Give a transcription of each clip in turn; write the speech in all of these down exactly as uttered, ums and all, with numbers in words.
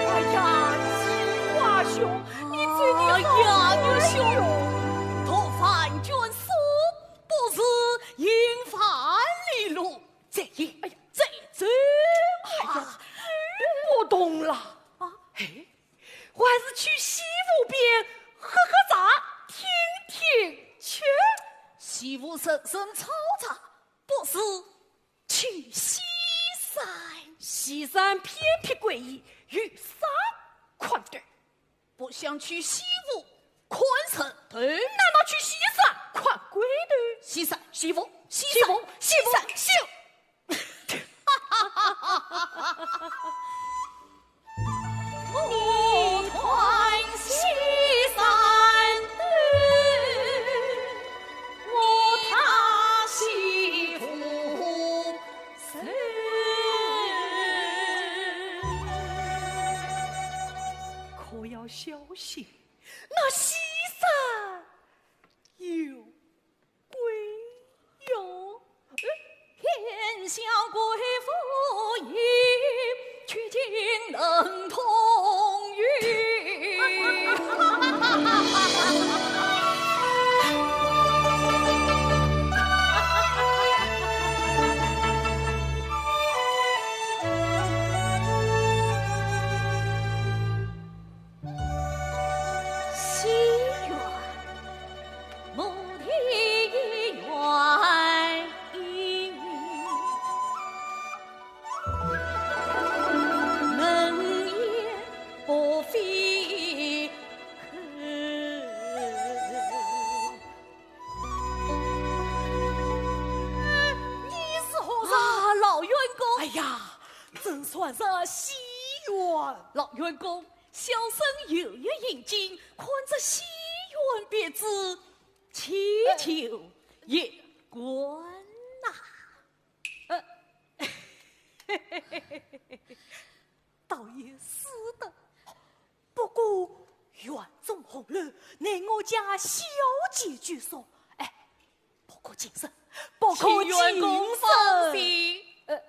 哎呀，金华兄，你这个……哎呀，玉兄，读万卷书，不是行万里路。这一，哎呀，这，这……哎呀，啊，不懂了。啊？哎，还是去西湖边喝个茶，听听去。西湖人人吵吵，不如去西山。西山偏僻隳异，有山看头。不想去西湖看人头。难道去西山看鬼头？西山，西湖，西山，西湖，西山，西湖。 我看西山头，我踏西湖水。可要小心，那西山有 鬼哟。天下贵妇也，取经能通运。西园 菩提园门也不费开。你是何人？啊，老员工。哎呀，真算是西园。老员工， 小生有意莺莺，看这西园别致，祈求一观呐。呃，倒也是的，不过园中红楼乃我家小姐居所，哎，不可近身，不可近身。请员工放心。呃，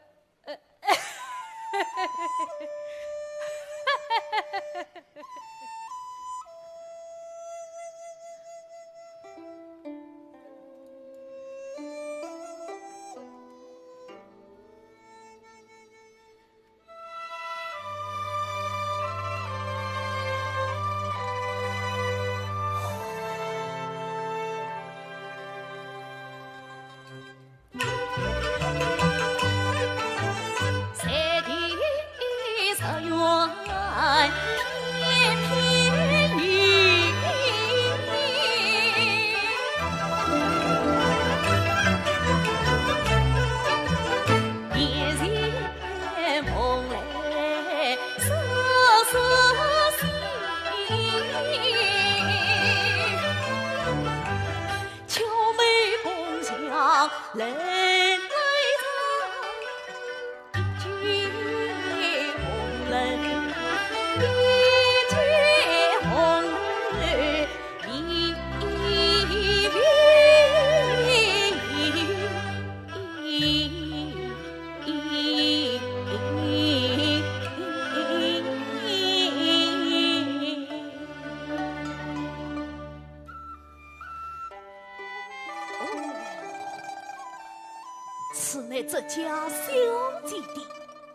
这家小姐的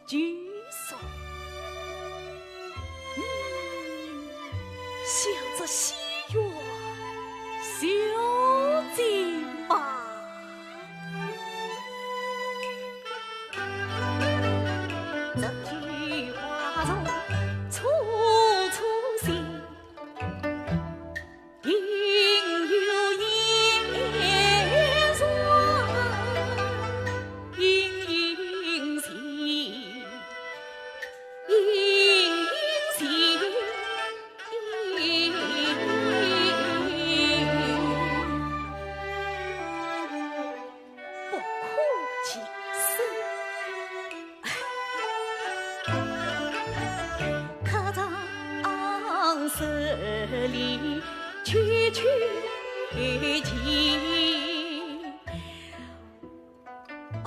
居所。嗯，向着西园小姐吧。这菊花树处处新。 不可近身。客场十里去去近。啊。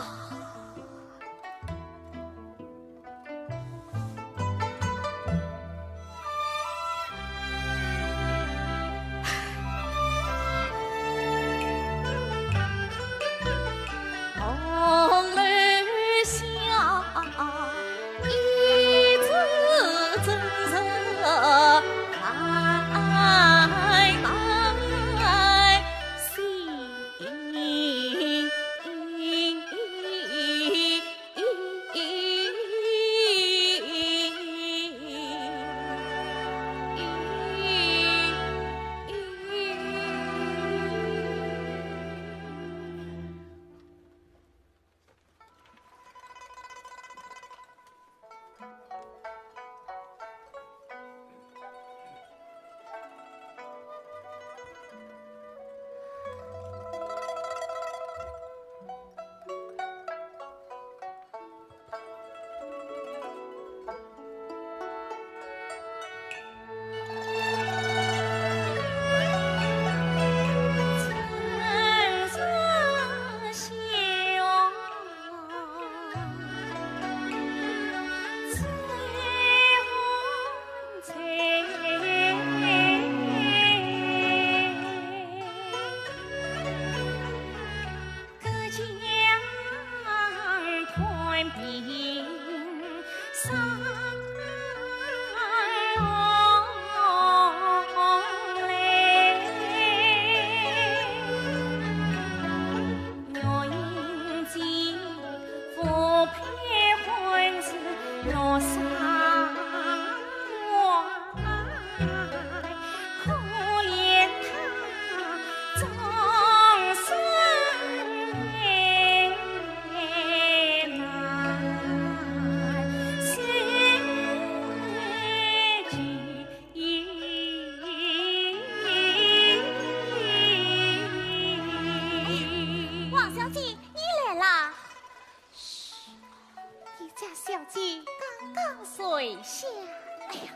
王小姐，你来啦。 你家小姐刚刚睡下。哎呀，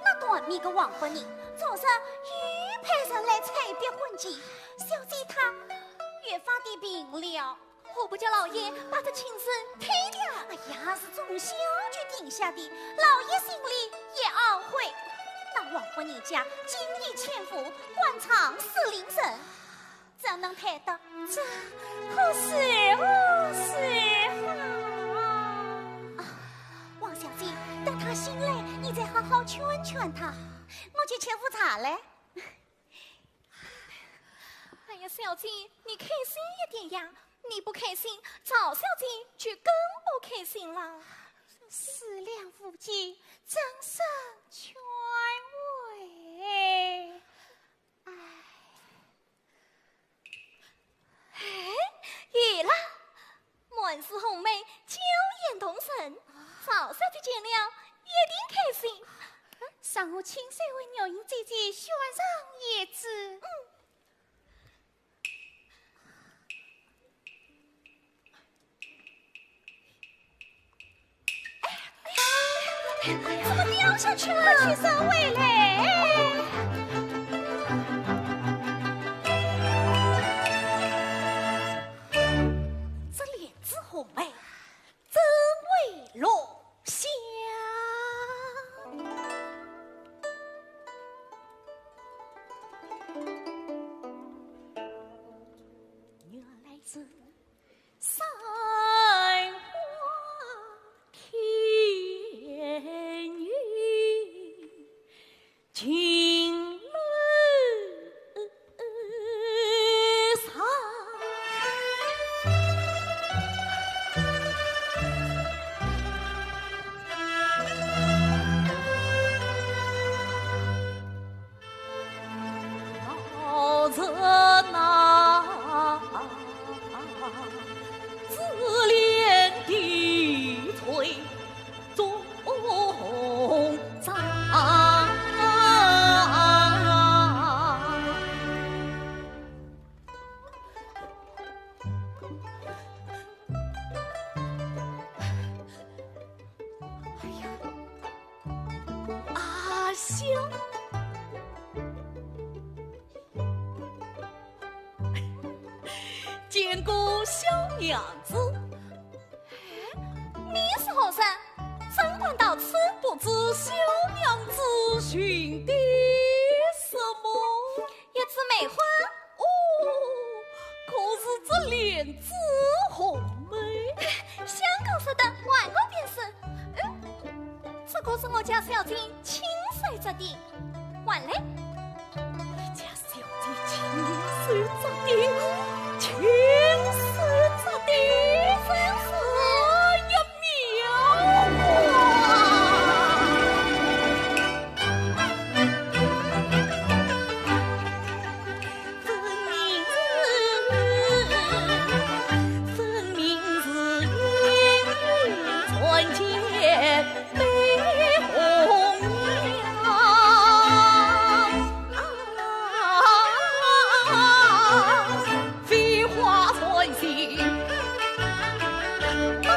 那短命的王夫人，早上又派人来催别婚期，小姐她越发的病了。我不叫老爷把这亲事推掉。哎呀，是从小就定下的，老爷心里也懊悔。那王夫人家金玉千副，官场是令人， 怎能推得？这可如何是好？啊，王小姐，等她醒来，你再好好劝劝她。我去沏壶茶来。哎呀，小姐，你开心一点呀！你不开心，赵小姐就更不开心了。思量无计，只剩劝慰。唉。 哎，有了，满是红梅，娇艳动人，赵小姐见了一定开心。让我亲手为玉英姐姐选上一只。嗯。 怎么掉下去了？快去收回来！这莲子红梅，怎会落下？原来是山见过小娘子。哎，你是何人？怎敢到此？不知小娘子寻的什么？一枝梅花。哦，可是这莲子红梅？相公说的，玩过便是。嗯，这个是我家小姐亲手折的。 还来。你家小姐亲手折的，亲手折的，真是一妙啊！分明是，分明是莺莺传见 被红娘。飞花传信到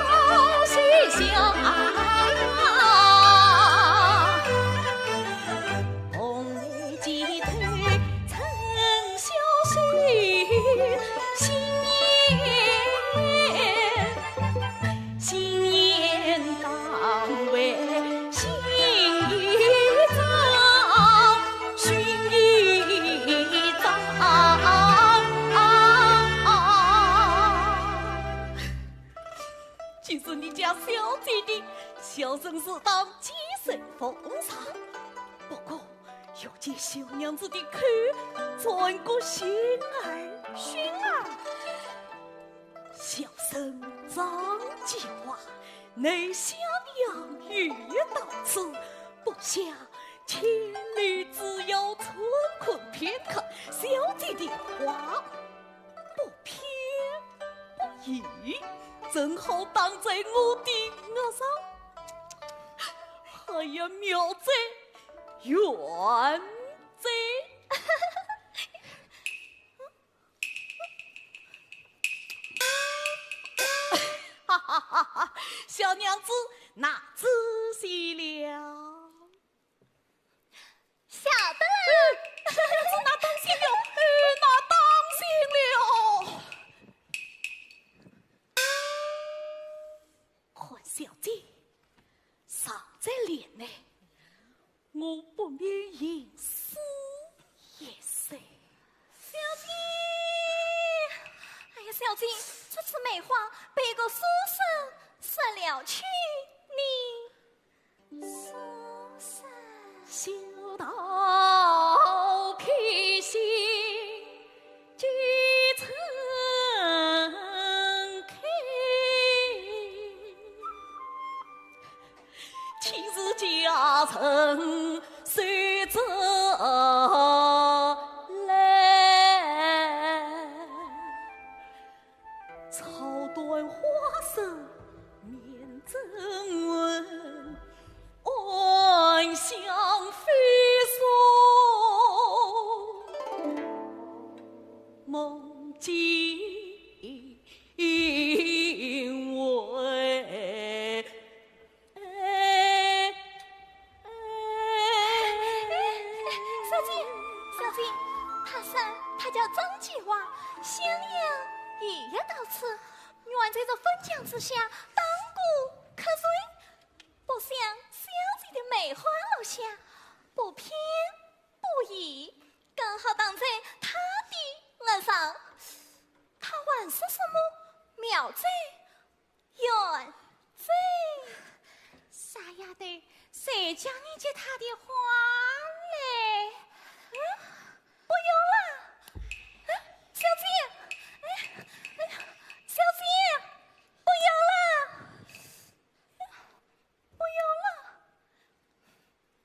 西厢。 红梅髻头曾小心，新年，新年当为新衣裳，新衣裳。既是你家小姐的，小生自当接受奉上。不过， 要借小娘子的口，传个信儿。信儿？小生张继华，乃襄阳御史到此，不想千里之遥，穿困偏客，小姐的话不偏不倚，正好打在我的额上。哎呀，妙哉！ 冤枉。哈哈哈哈，小娘子，拿仔去了。晓得了。小娘子，拿当心了，哎，拿当心了。 看小姐，常在帘内，我不免吟诗一首。小姐，哎呀，小姐，这枝梅花被个书生拾了去，你说说。小道披星 几层开，岂是佳人谁得来？草断花盛面争闻， 暗香飞送梦惊回。哎，哎，哎，小姐，小姐，他说他叫张继华，襄阳御史到此，原在这粉墙之下当过客人。 不想小姐的梅花落下，不偏不倚，刚好打在他的额上。他还说什么妙哉冤哉。傻丫头，谁叫你接他的话嘞？嗯，不要啦！嗯，小姐，哎，哎呀，小姐，不要啦！ 不要了。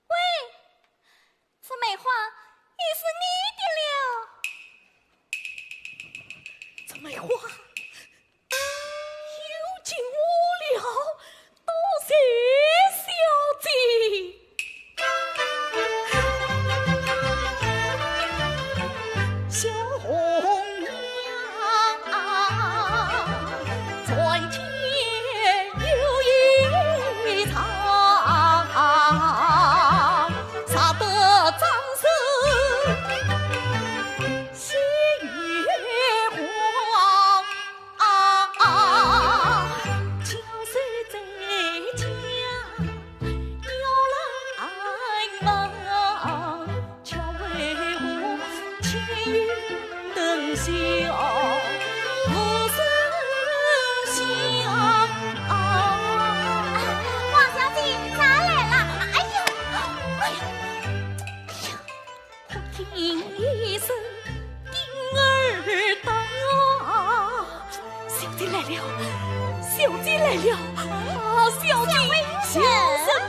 喂，这梅花也是你的了。这梅花又进屋了，多谢小姐。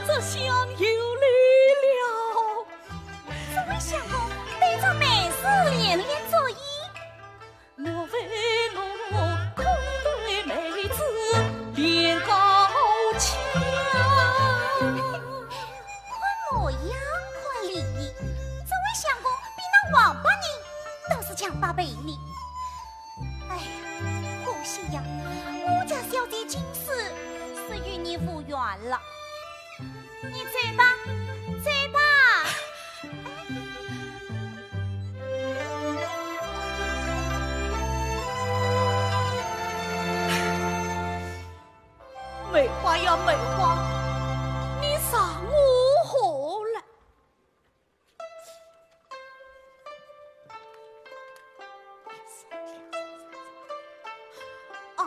这厢有礼了。这位相公对着妹子连连作揖。我为奴空对妹子连高腔。看模样，看礼仪，这位相公比那王八呢，倒是强八倍呢。哎呀，可惜呀，我家小姐今世是与你无缘了。你走吧，走吧。梅花呀，梅花，你奈我何来？ 啊！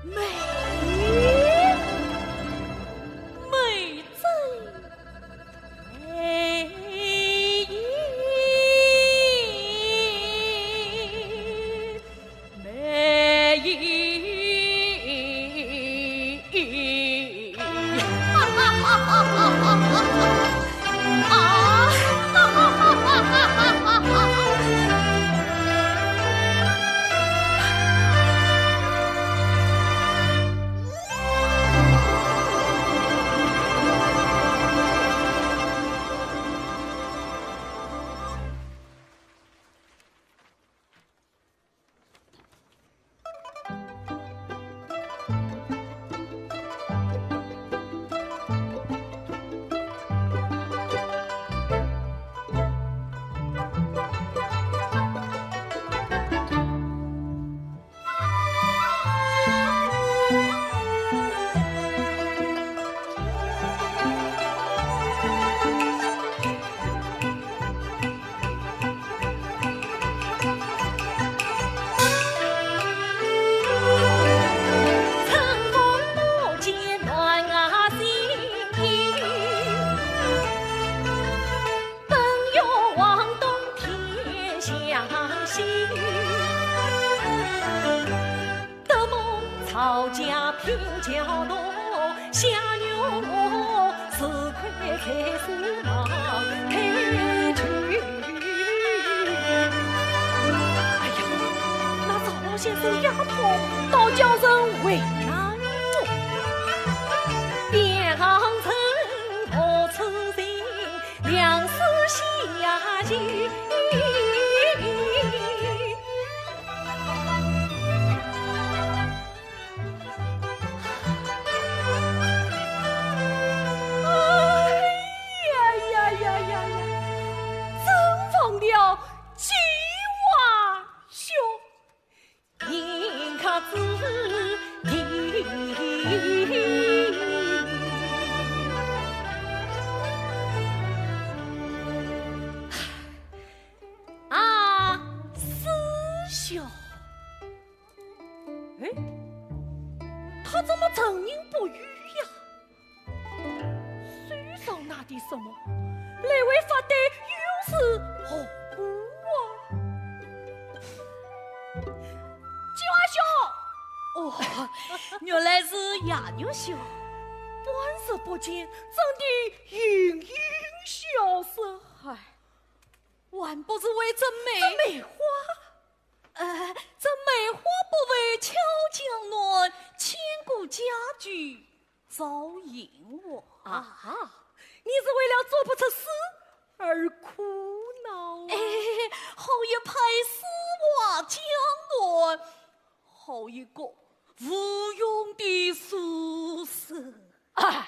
梅，梅珍，梅姨。 梅姨。哎呀，那赵老先生丫头倒叫人为难哦。哎呀呀呀呀呀！真忘了计划兄。啊，师兄。 哎，他怎么沉吟不语呀？手上拿的什么？来回发呆又是何故啊？金华兄！哦，原来是杨玉兄。半日不见，怎地形影消失？唉，还不是为这梅……这梅花？ 呃，这梅花不为巧江南，千古佳句赵银华。啊，你是为了做不出诗而苦恼啊？哎，好一派诗画江南，好一个无用的书生。 哎，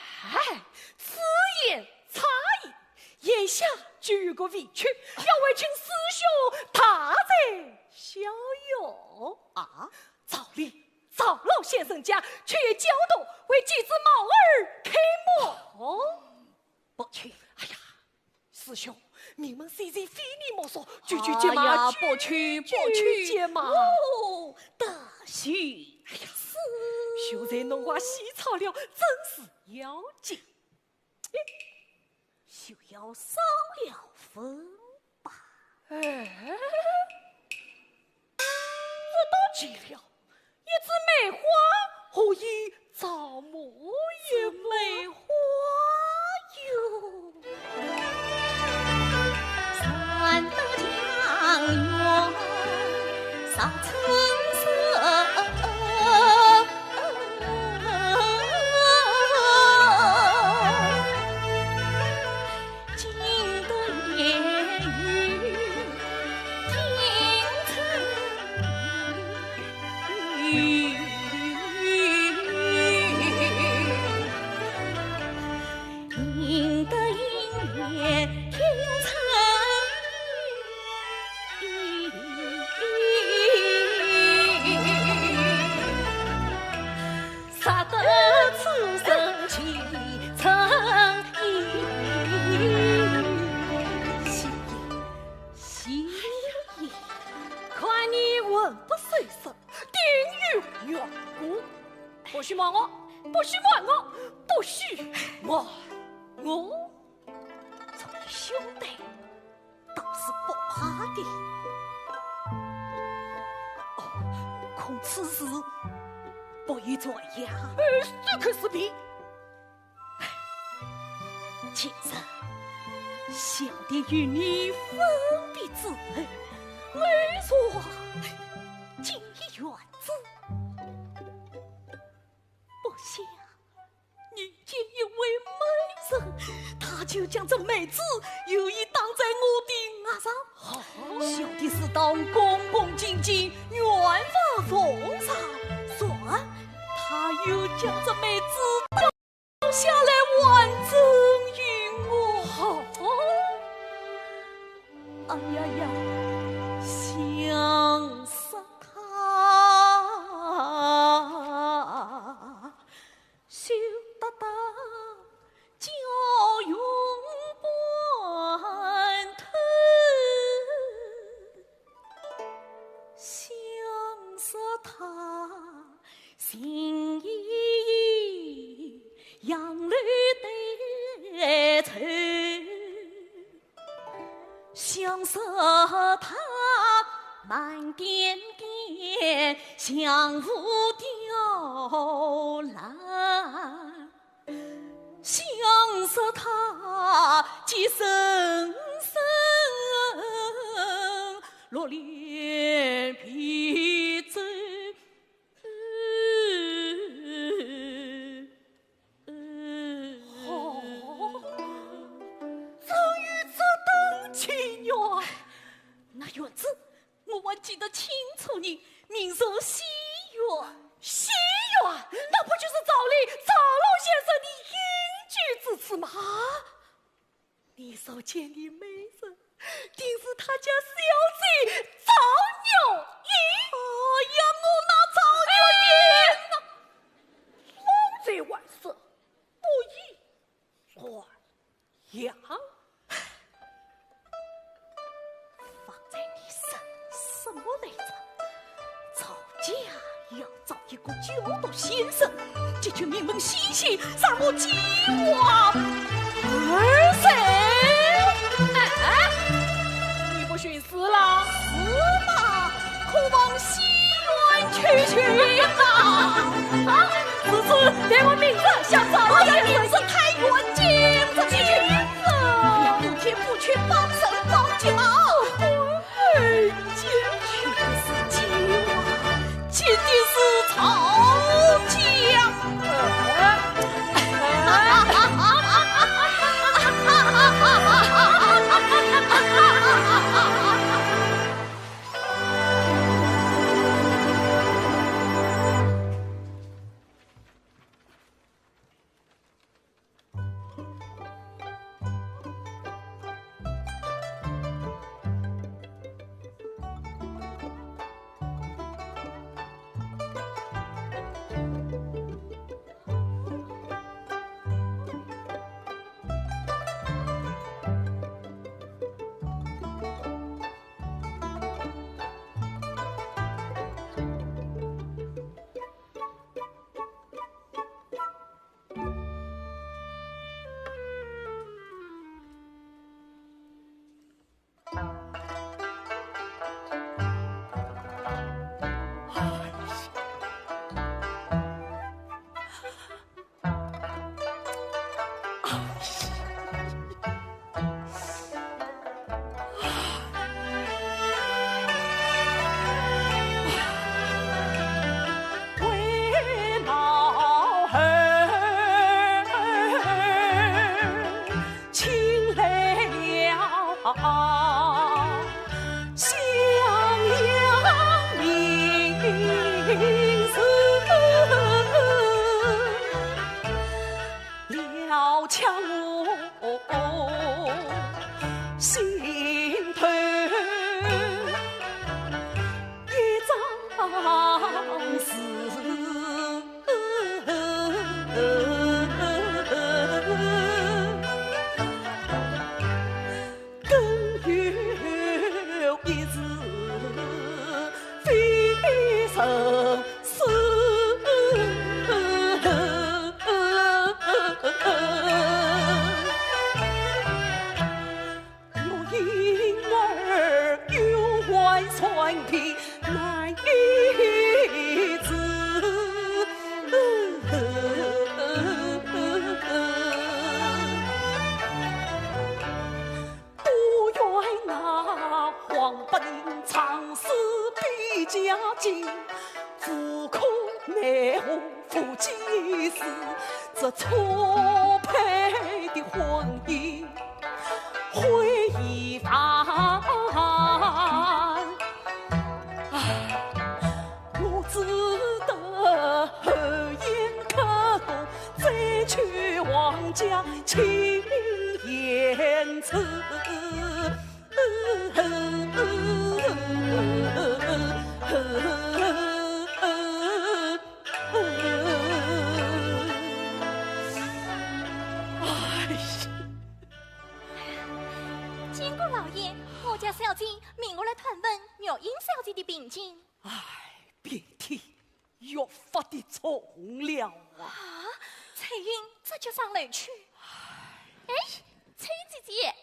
此言差矣，眼下就有个委屈，要为请师兄大展骁勇。啊？照理，赵老先生家却有教头为继子毛儿开门。哦，不去。哎呀， 师兄，名门先生非你莫属，拒绝结盟，哎呀，不去，不去。拒绝结盟。哦，大喜。哎呀，秀才弄花喜草料，真是要紧。哎，就要商量分吧。哎，这倒奇了，一枝梅花何以着魔于梅花哟？看你魂不守舍，定有缘故。不许瞒我，不许瞒我，不许瞒我。做你兄弟， 倒是不怕的。哦，恐此事不宜传扬。呃，休口是非。今日小弟与你分别之后，我若见你缘故，不想 遇见一位美人，她就将这梅子有意当在我的额上。小弟自当恭恭敬敬，愿望奉上，然她又将这梅子掉下来还赠与我。哎呀呀，想死 他，羞答答叫云半天，想说他心已阳楼对愁。 想说他慢点点像无调来，想说他几声声落泪别走。 哦，终于这等情缘。那缘字，我还记得清楚呢，名字是缘。是缘？那不就是赵丽赵老先生的隐居之处吗？啊？ 你所见的美人，定是他家小姐赵月英。哎呀，我那赵月英啊！哎，老贼还说不宜传扬。方才你说什么来着？赵家要 找一个教书先生，这群名门先贤，让我几望而谁？哎，你不寻死了？死嘛，可望西园去寻啊！啊，此事待我明日向赵老先生。哎呀，明日太远，今日，今日。哎呀，不去，不去，放手，放脚。 哎，这个是计划，真的是吵架。了却我心头一桩事。 更有一事非人知。我因儿有患酸病难医治。 都怨那王八狞仗势比家境，无可奈何夫妻事，这错配的婚姻毁一旦。唉，我只得厚颜刻骨，再去王家 情言辞。哎呀，金谷老爷，我家小姐命我来探问玉英小姐的病情。哎，病体越发的重了啊！啊，翠云这就上楼去。哎，翠云姐姐，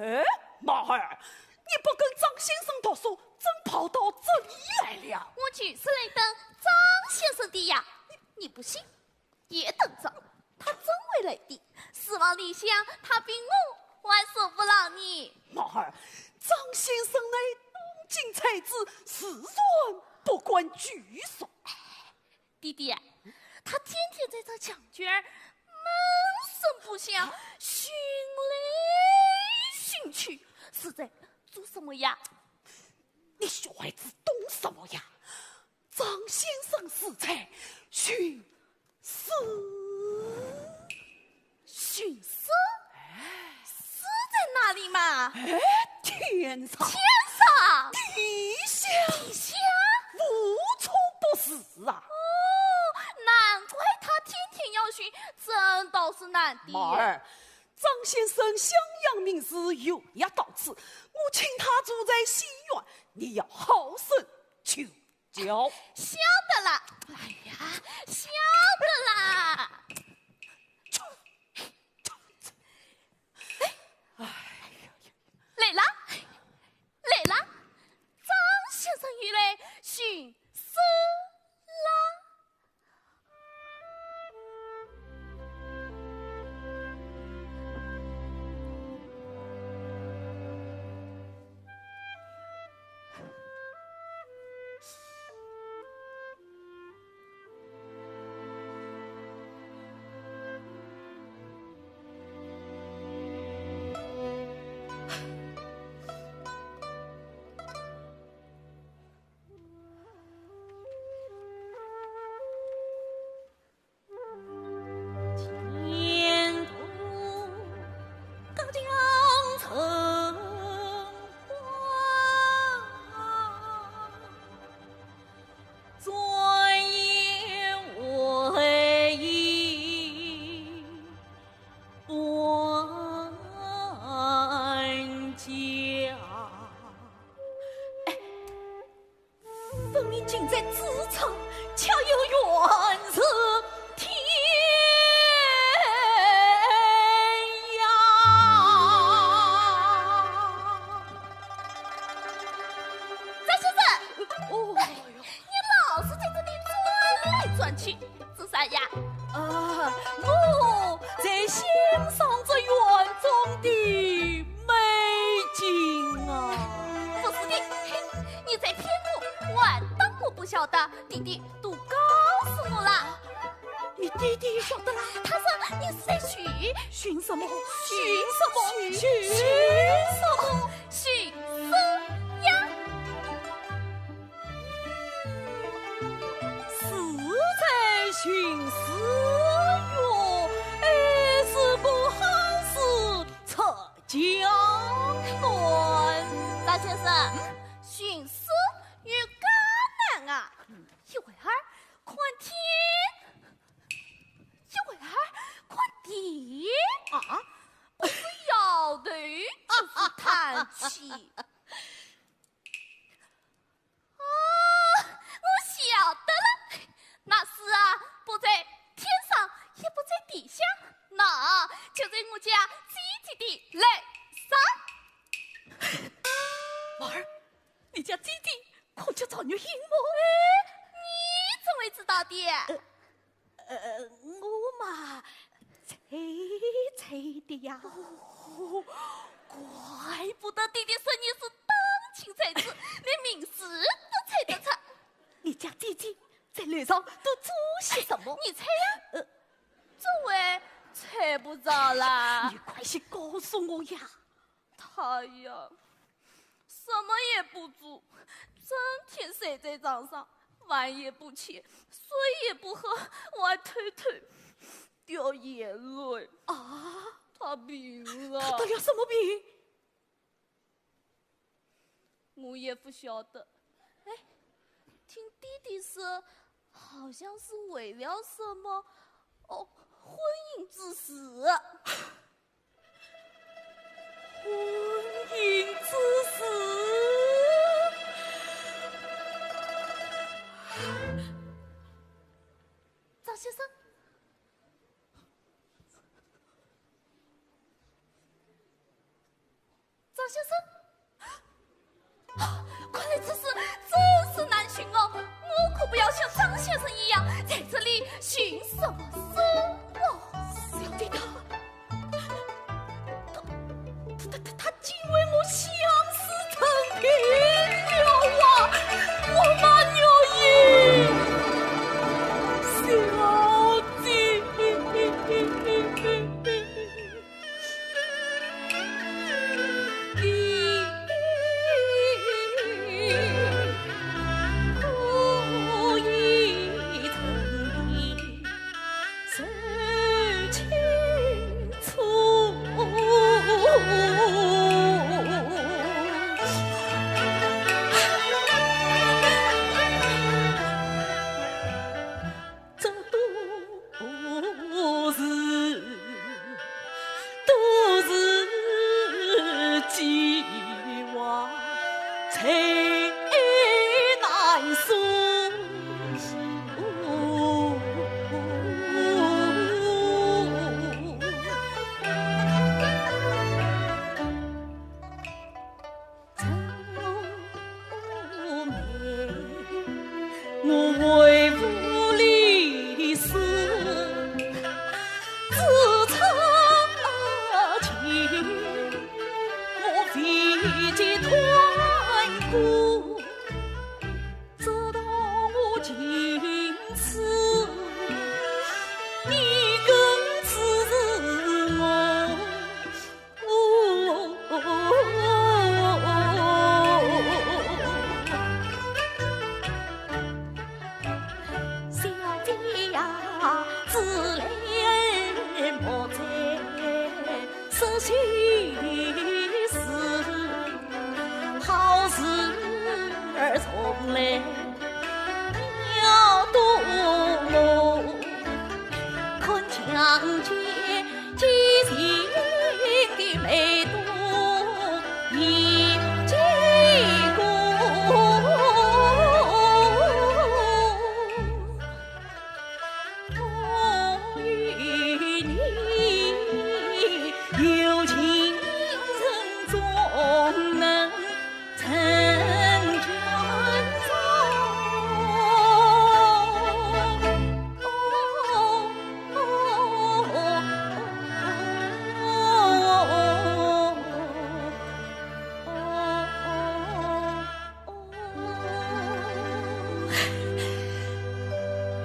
哎，马儿，你不跟张先生读书，怎跑到这里来了？我就是来等张先生的呀。你你不信，也等着，他总会来的。书房里向，他比我还说不牢呢。马儿，张先生乃当今才子，自然不敢拒绝。弟弟，他天天在这墙角儿闷声不响，寻来寻去，是在做什么呀？你小孩子懂什么呀？张先生是在寻书。寻书？书在哪里嘛？哎，天上。天上？地下。地下？无处不是啊。哦，难怪他天天要寻，真倒是难的。马儿，张先生襄阳名士，有意到此，我请他住在西园，你要好生求教。晓得了。哎呀，晓得了。哎呀呀，来了，来了，张先生又来寻书啦。分明近在咫尺，却又远似天涯。张先生，哦，你老是在这里转来转去，做啥呀？啊，我在欣赏这园中的美景啊。不是的，你在骗我，还当我不晓得。 弟弟都告诉我了。你弟弟晓得了？他说你是在寻……寻什么？寻什么？寻……寻什么？寻书呀！寻死哟，哎，是个好事出江南。张先生，寻死有介难啊？一会儿看天，一会儿看地。啊？不是摇头，就是叹气。 啊，我晓得了，那死啊，不在天上，也不在地下，那就在我家姐姐的楼上。婉儿，你家姐姐可叫赵月英么？哎，你怎么会知道的？呃，呃，我嘛，猜猜的呀。哦，怪不得爹爹说你是当今才子，连名字都猜得出。你家姐姐在楼上都做些什么？你猜呀。呃，这我猜不着啦。你快些告诉我呀。 她呀，什么也不做，整天睡在床上，饭也不吃，水也不喝，还偷偷掉眼泪。啊？她病了。她得了什么病？我也不晓得。哎，听爹爹说，好像是为了什么，哦，婚姻之事。 婚姻之事。张先生，张先生。 啊，看来此事真是难寻哦，我可不要像张先生一样在这里寻什么生活。小姐她，她，她，她，她竟为我相思成疾了啊！我那月英小姐。 这都是，都是计划，才难收场。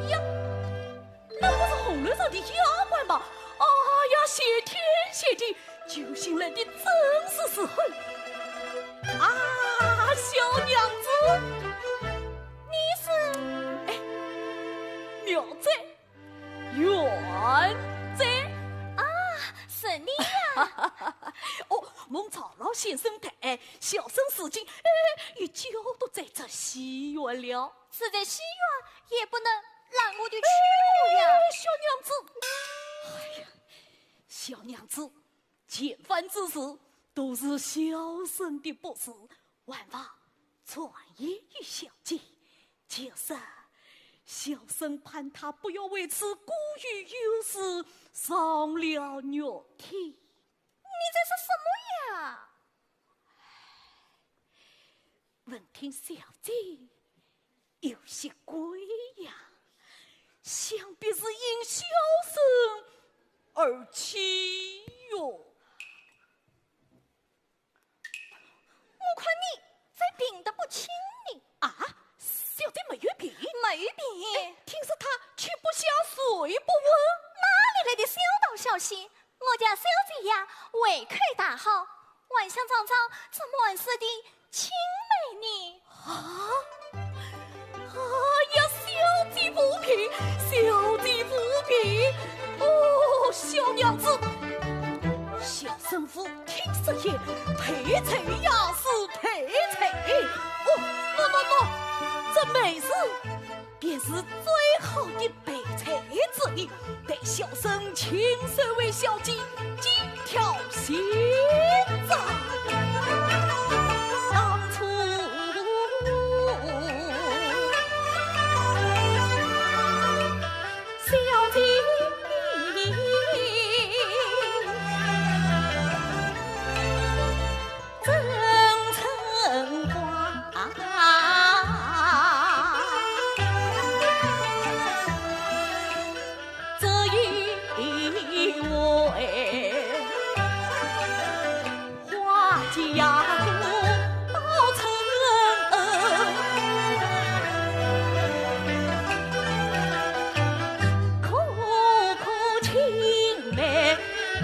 呀，那不是红楼上的丫鬟吗？哎呀，谢天谢地，救星来的正是时候。啊，小娘子，你是？哎，妙哉，你呀。哦，蒙赵老先生抬爱，小生如今，哎，也就独在这戏院了。是在戏院，也不能拦我的去路呀。哎，小娘子，哎呀，小娘子，前番之事都是小生的不是，还望转言于小姐。 就是小生盼她不要为此过于忧思，上了月天。你在说什么呀？闻听小姐有些贵呀，想必是因小生而起哟。 我看你才病得不轻呢。啊，小姐没有病？没病。哎，听说她吃不下，睡不稳。哪里来的小道消息？我家小姐呀，胃口大好，还想尝尝这满世的青梅呢。啊？哎呀，小姐无病，小姐无病。哦，小娘子，小生无 听说也，配菜呀是配菜。哦，喏，喏，喏，这梅子便是最好的配菜之一，待小生亲手为小姐精挑细选。当初小姐 花甲刀成，苦苦青梅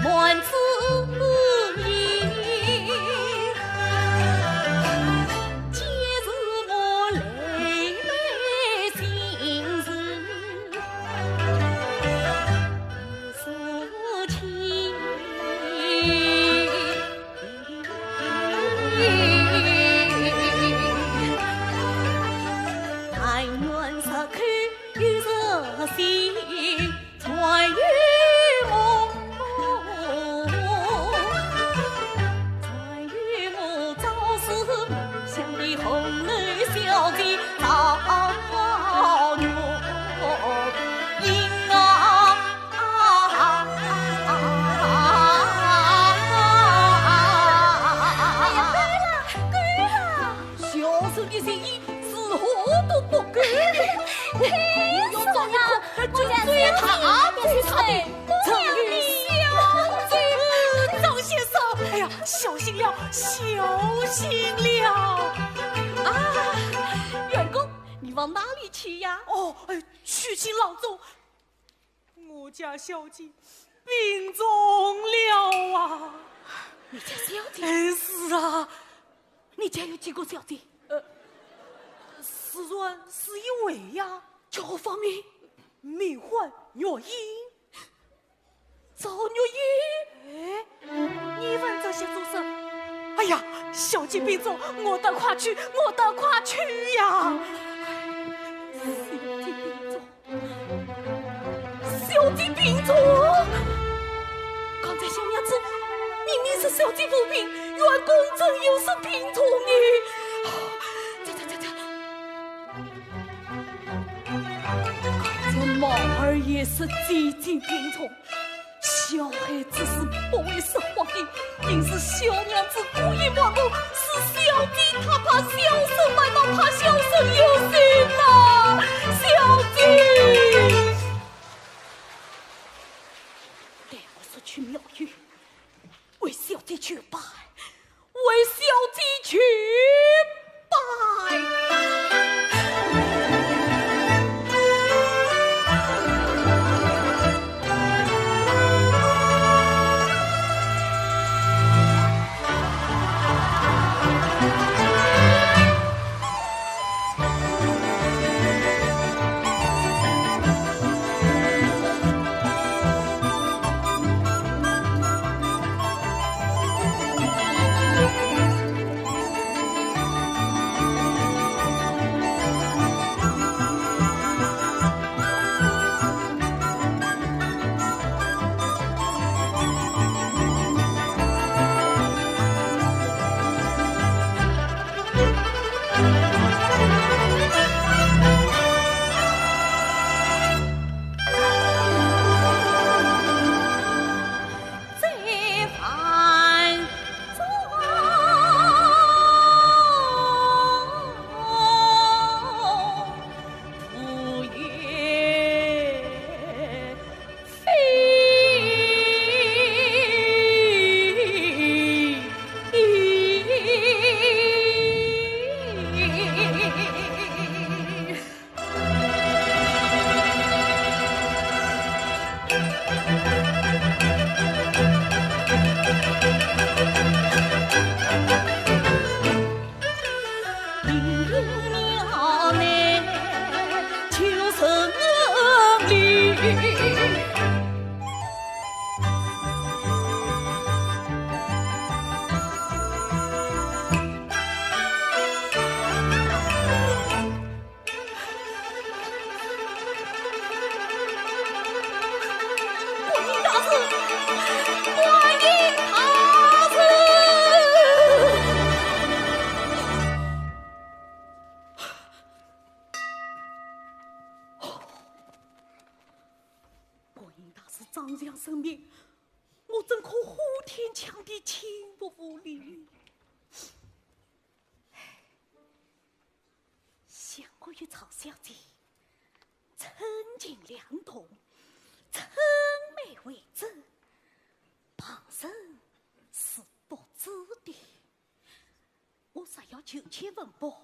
满纸砚。今日我泪满心事。 哎呀，够了，够了！小生的心意如何都不够。哎，我要找一棵最大最大的 赵先生，哎呀，小心了，小心了！啊，员工，你往哪里去呀？哦，哎，去请郎中，我家小姐病重了啊！你家小姐？哎，是啊。你家有几个小姐？呃，实在是一位呀。叫何芳名？名唤月英。 赵月英。哎，你问这些做甚？哎呀，小姐病重，我得快去，我得快去呀！小姐病重，小姐病重。刚才小娘子明明说小姐无病，员工怎又说病重呢？这，这，这，这。 这毛二爷说姐姐病重，小孩子是不会说话的，定是小娘子故意瞒我，是小姐她怕小生瞒，她怕小生有心呐，小姐。待我速去庙宇，为小姐求拜。 为小姐去拜。观音大士，观音大士！观音大士，张相生命，我怎可呼天抢地，请勿无礼？ 想我与曹小姐，春情两同，春梅为证，旁人是不知的。我若要求签文簿，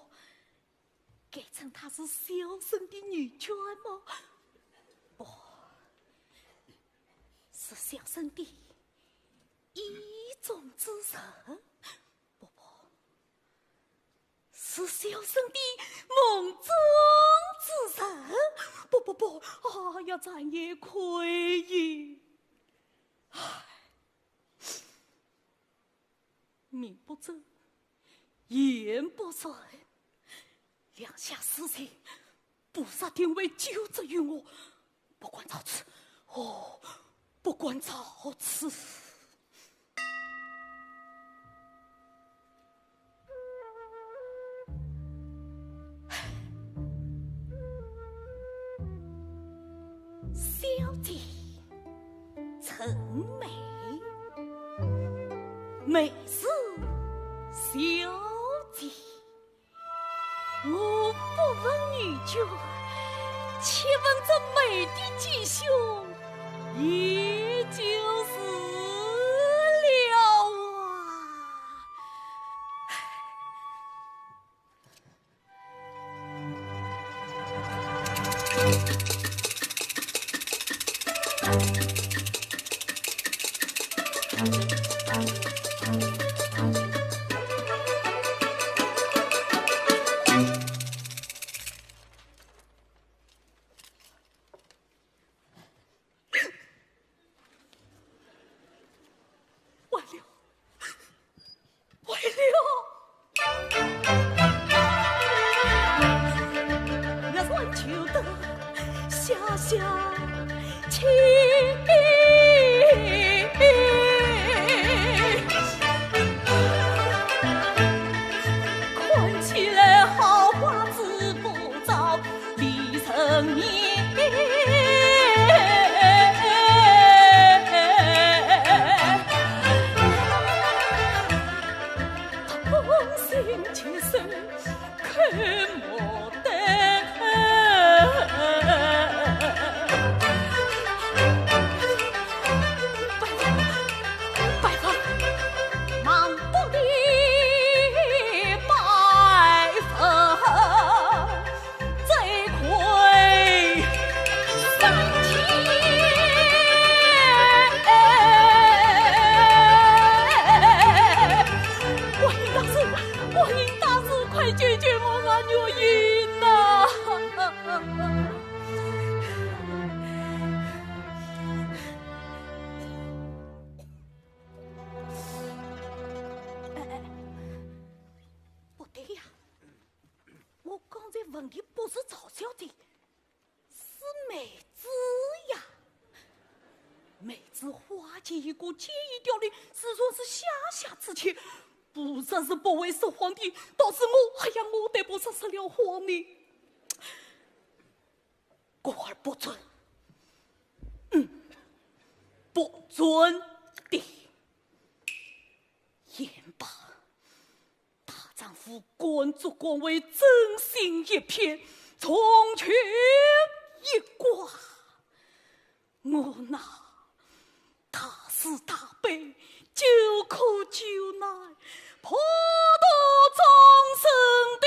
该称她是小生的女眷么？不，是小生的意中之人。不，不， 是小生的梦中之人。不，不，不，哎呀，咱也亏矣。唉，名不正，言不顺，两下私情，菩萨定会救助于我。不管曹植，哦，不管曹植。 小姐，春梅，梅是小姐。我不问女眷，且问这梅的吉凶，也就是了啊。 坏了，坏了！我还求得下下情。看起来好花子不招 李成年。同心结生，可莫得。拜访，拜访，忙不迭拜访。 这块三千。观音大士，观音大士，快救救我啊，月英呐！哎，哎，不对呀， 我刚才问的不是曹小姐，是梅子呀。梅子花间一过，间一调离，自然是下下之情。菩萨是不会说谎的，倒是我，哎呀，我对菩萨说了谎呢。故而不准。嗯，不准的。言罢， 大丈夫敢作敢为，真心一片，从缺一卦。我那大慈大悲、救苦救难、普度众生的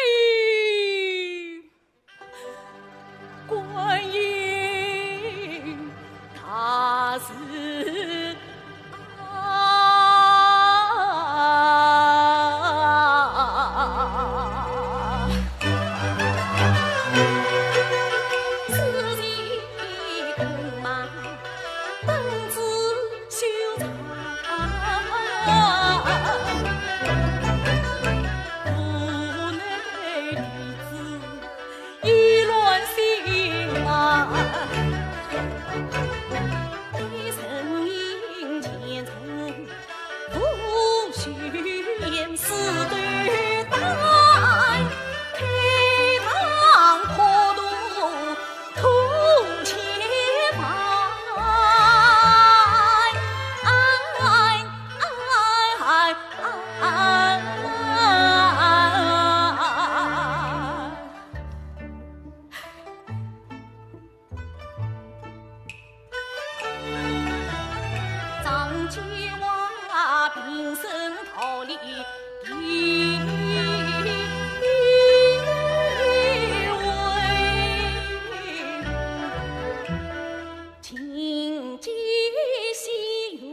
观音大士啊！解我平生道理第一回。琴阶西园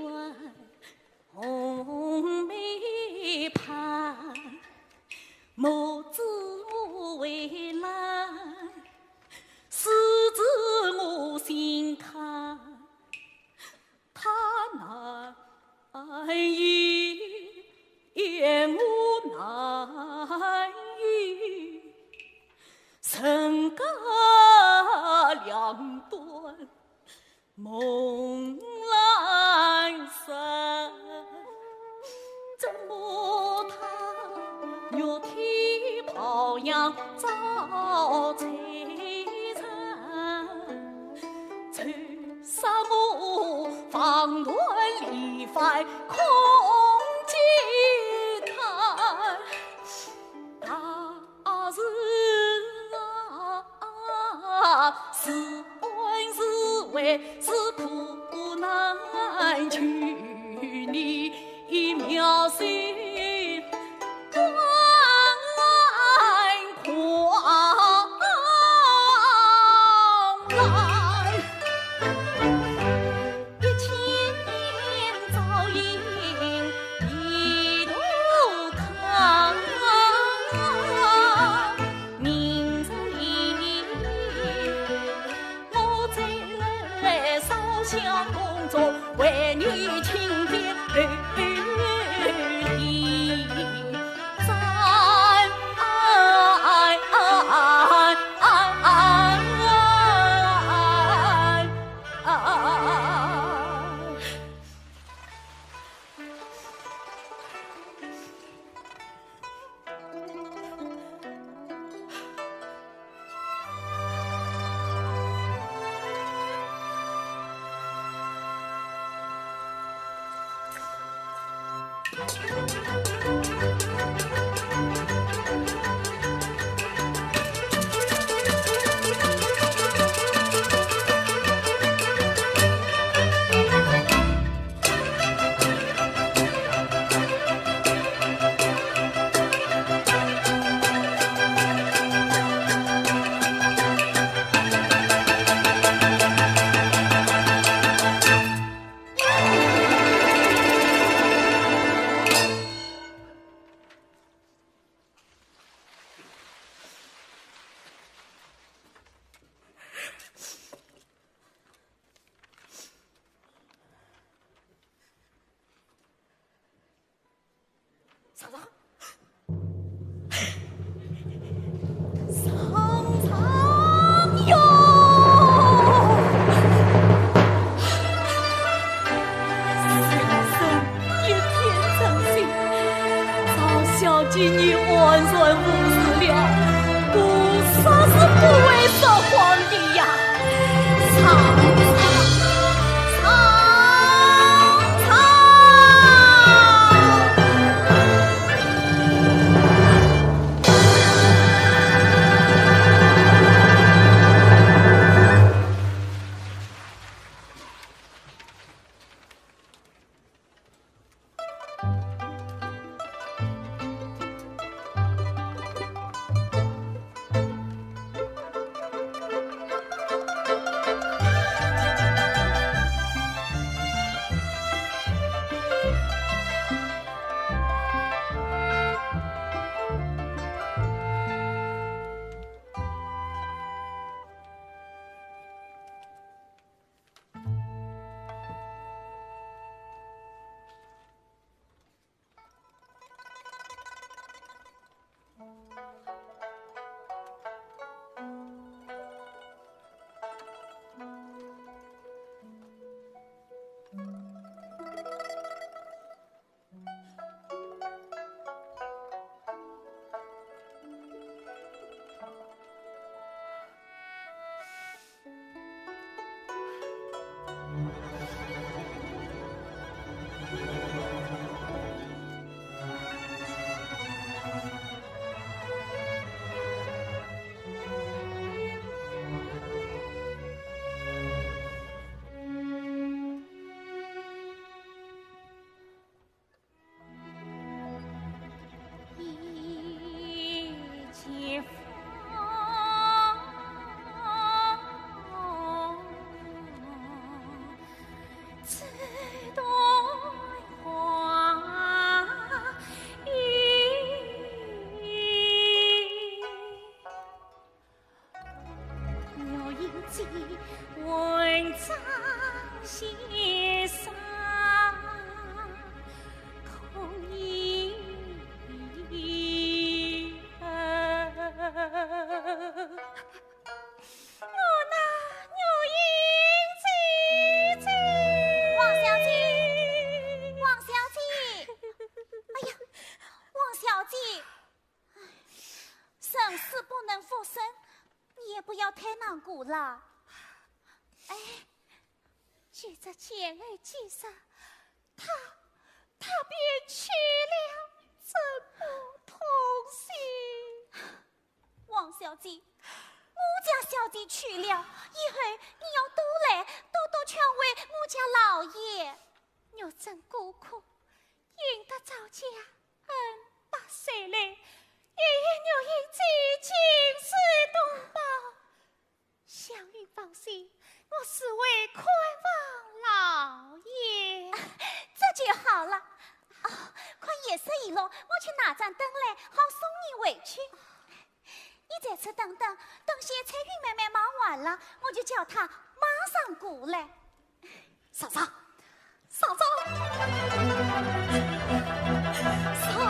红梅盘，母子我为难，师子我心坎。 他难移，我难移，人隔两端梦难散。怎么他玉体抱杨照璀璨？ 愁杀我望断离烦空嗟叹。大事啊，是安是危，是苦难，求你妙手 光来。一千年朝饮一度汤，明日里我再来烧香恭祝，为你青天地。张先生，可以。我那玉印姐姐。王小姐，王小姐，哎呀，王小姐，唉，人死不能复生，你也不要太难过了。哎，既然前来见杀，他，他便去了，怎不痛心？王小姐，我家小姐去了，以后你要多来，多多劝慰我家老爷。玉珍孤苦，应得赵家恩百岁礼，也愿玉印姐金寿东宝。 小云放心，我自会看望老爷。这就好了。哦，快夜色已落，我去拿盏灯来，好送你回去。你在此等等，等歇翠云妹妹忙完了，我就叫她马上过来。嫂嫂，嫂嫂，嫂嫂。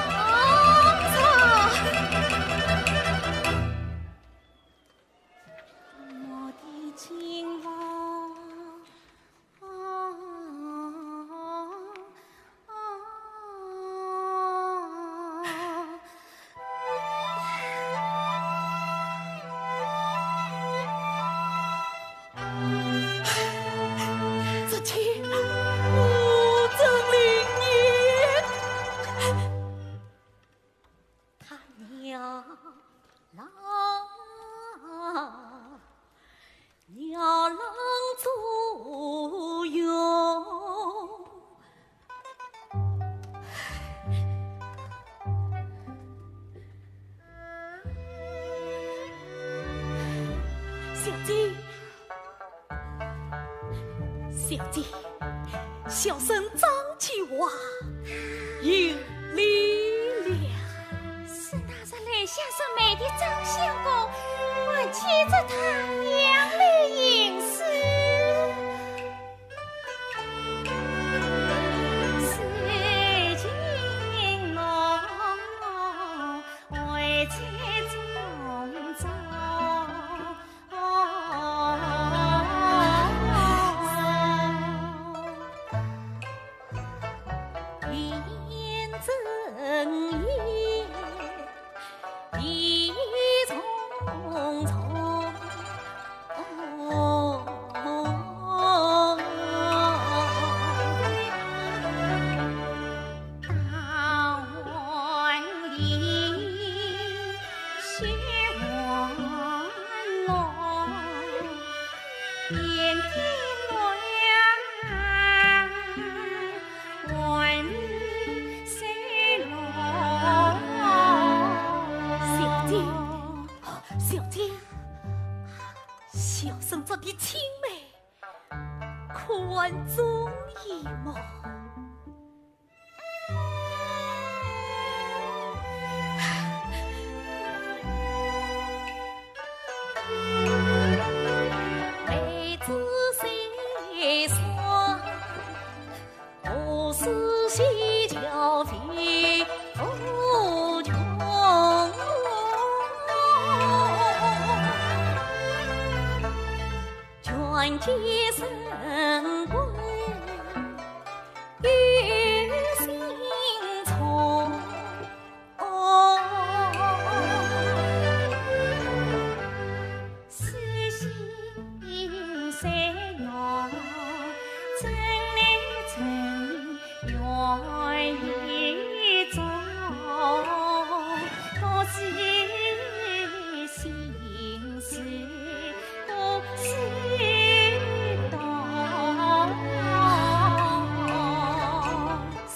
我的情郎啊，啊，啊。这天我真灵验。 他娘啦，娘啦左右。小姐， 小姐，小生张继华有礼了。是那日来相送媒的张相公，还记着他娘的言辞。是情郎还在中朝。 小姐，小姐，小生这个青梅，可还中意么？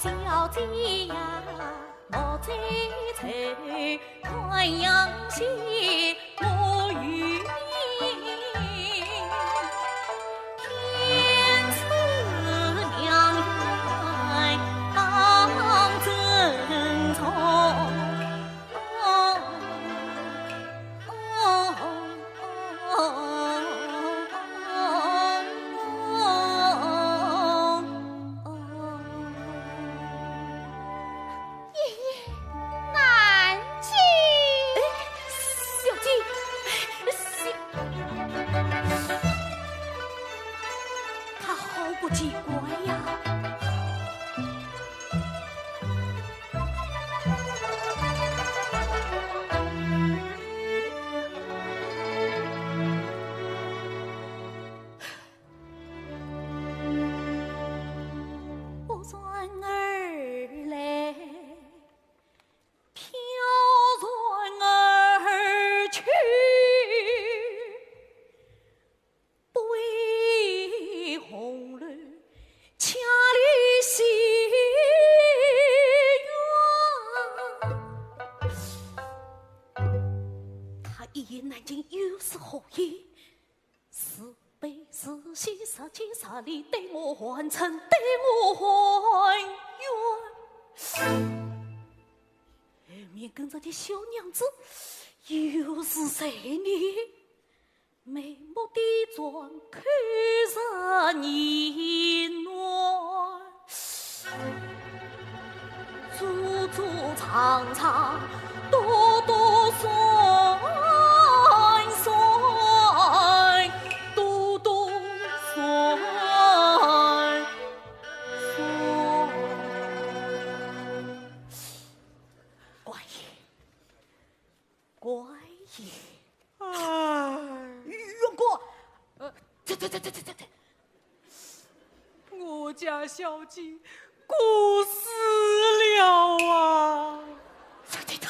小姐呀，莫再愁，太阳西，我与你，天赐良缘当珍重。不奇怪呀。他一言难尽，又是何意？是悲是喜，是贱是离，待我还嗔，待我还怨。后面跟着的小娘子又是谁呢？ 眉目点转，口舌呢喃，珠珠藏藏，朵朵闪闪，朵朵闪闪。乖。 乖也。唉。冤枉！呃，这这这这这这这，我家小姐过世了啊！这这这，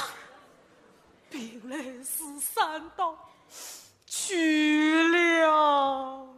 并来是山倒 去了。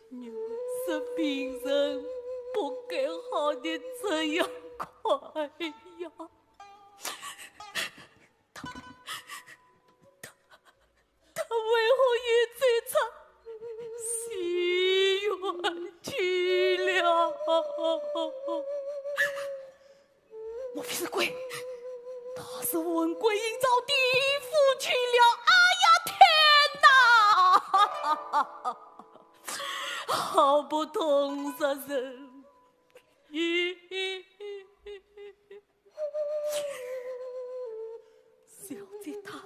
你们生病人不该好得这样快呀！他，他，他为何又走出西园去了？ 莫非是鬼？他是魂归阴曹地府去了。哎呀，天哪！好不痛杀人！小姐她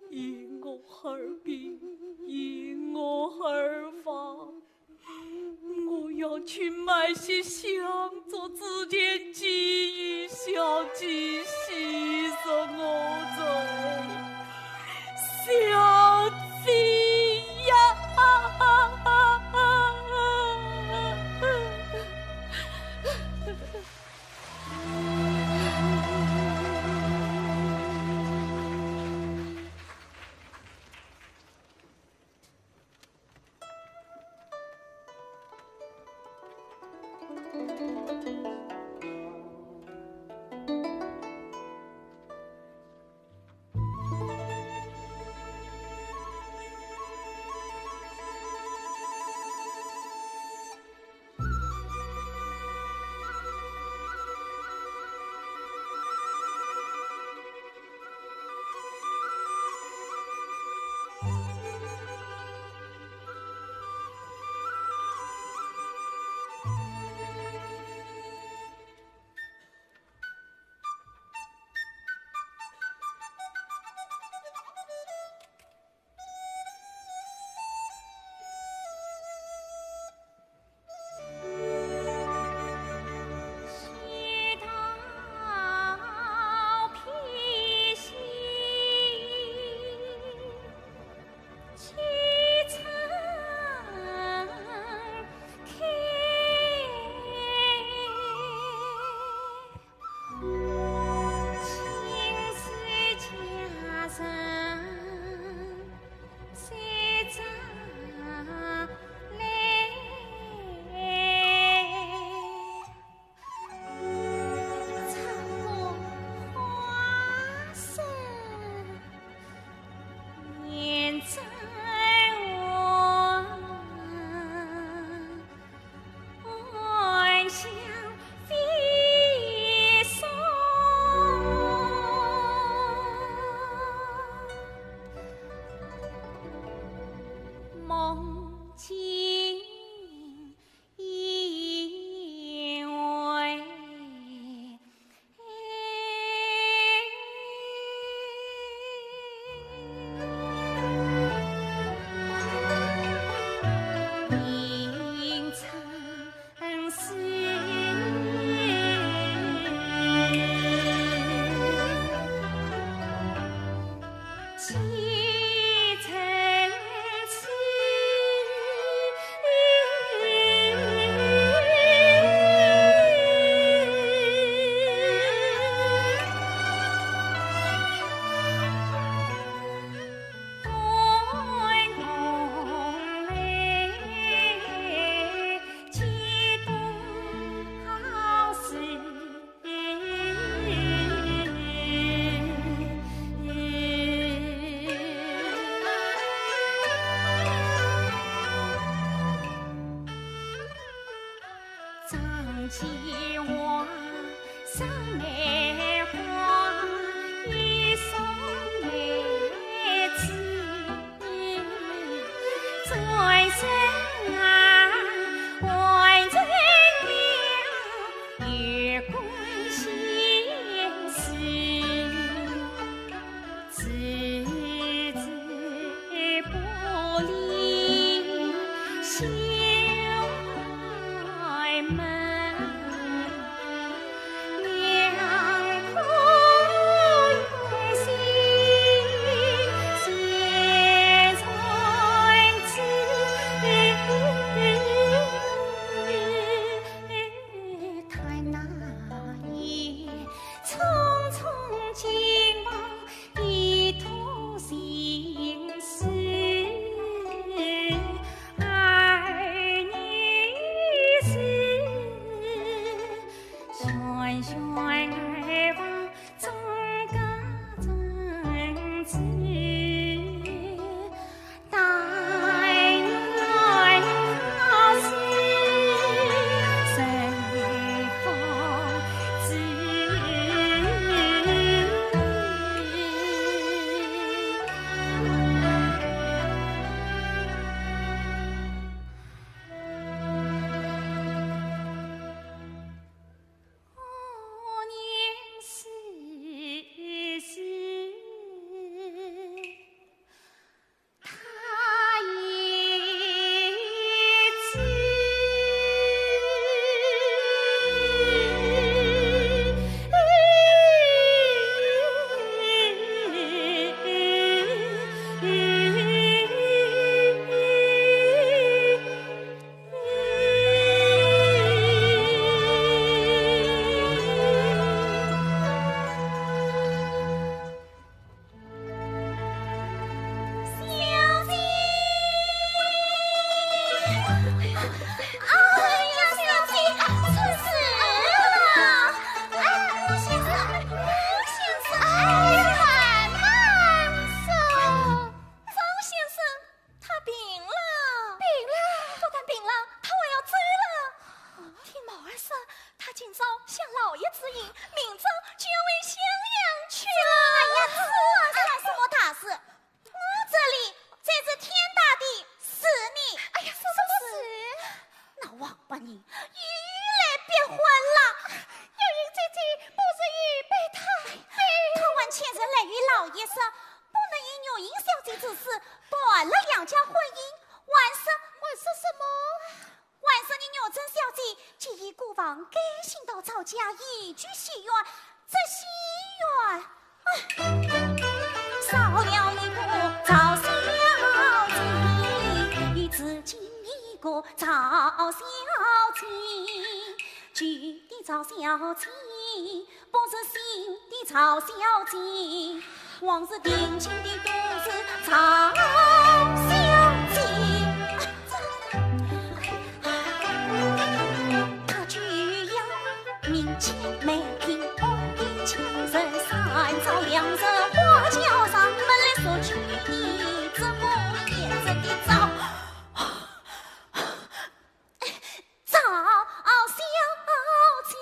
因我而病，因我而亡。 我要去买些香烛，祭奠，祭奠小姐，洗刷我罪。小姐呀！哎呀，小姐，出事了！哎呀，先生，先生，哎呀，慢慢走。张先生，他病了。病了？不但病了，他还要走了。听毛儿说，他今朝向老爷致意，明朝就要回襄阳去了。哎呀，这算什么大事？ 我这里才是天大地，是你……哎呀，什么事？那王八人又来逼婚了。月英姐姐不是已被他……哎，他还欠人来与老爷说，不能以月英小姐之事断了两家婚姻，还说……还说什么？ 还说你月珍小姐既已过房，改姓到赵家，移居西园，这西园……哎，少了一个赵小姐，只剩一个赵小姐，旧的赵小姐， 不是新的赵小姐，往日定亲的都是赵小姐。她就要面前美丽，屋里亲人，三朝两日花轿上门来说娶你，这么天真的赵…… 赵小姐。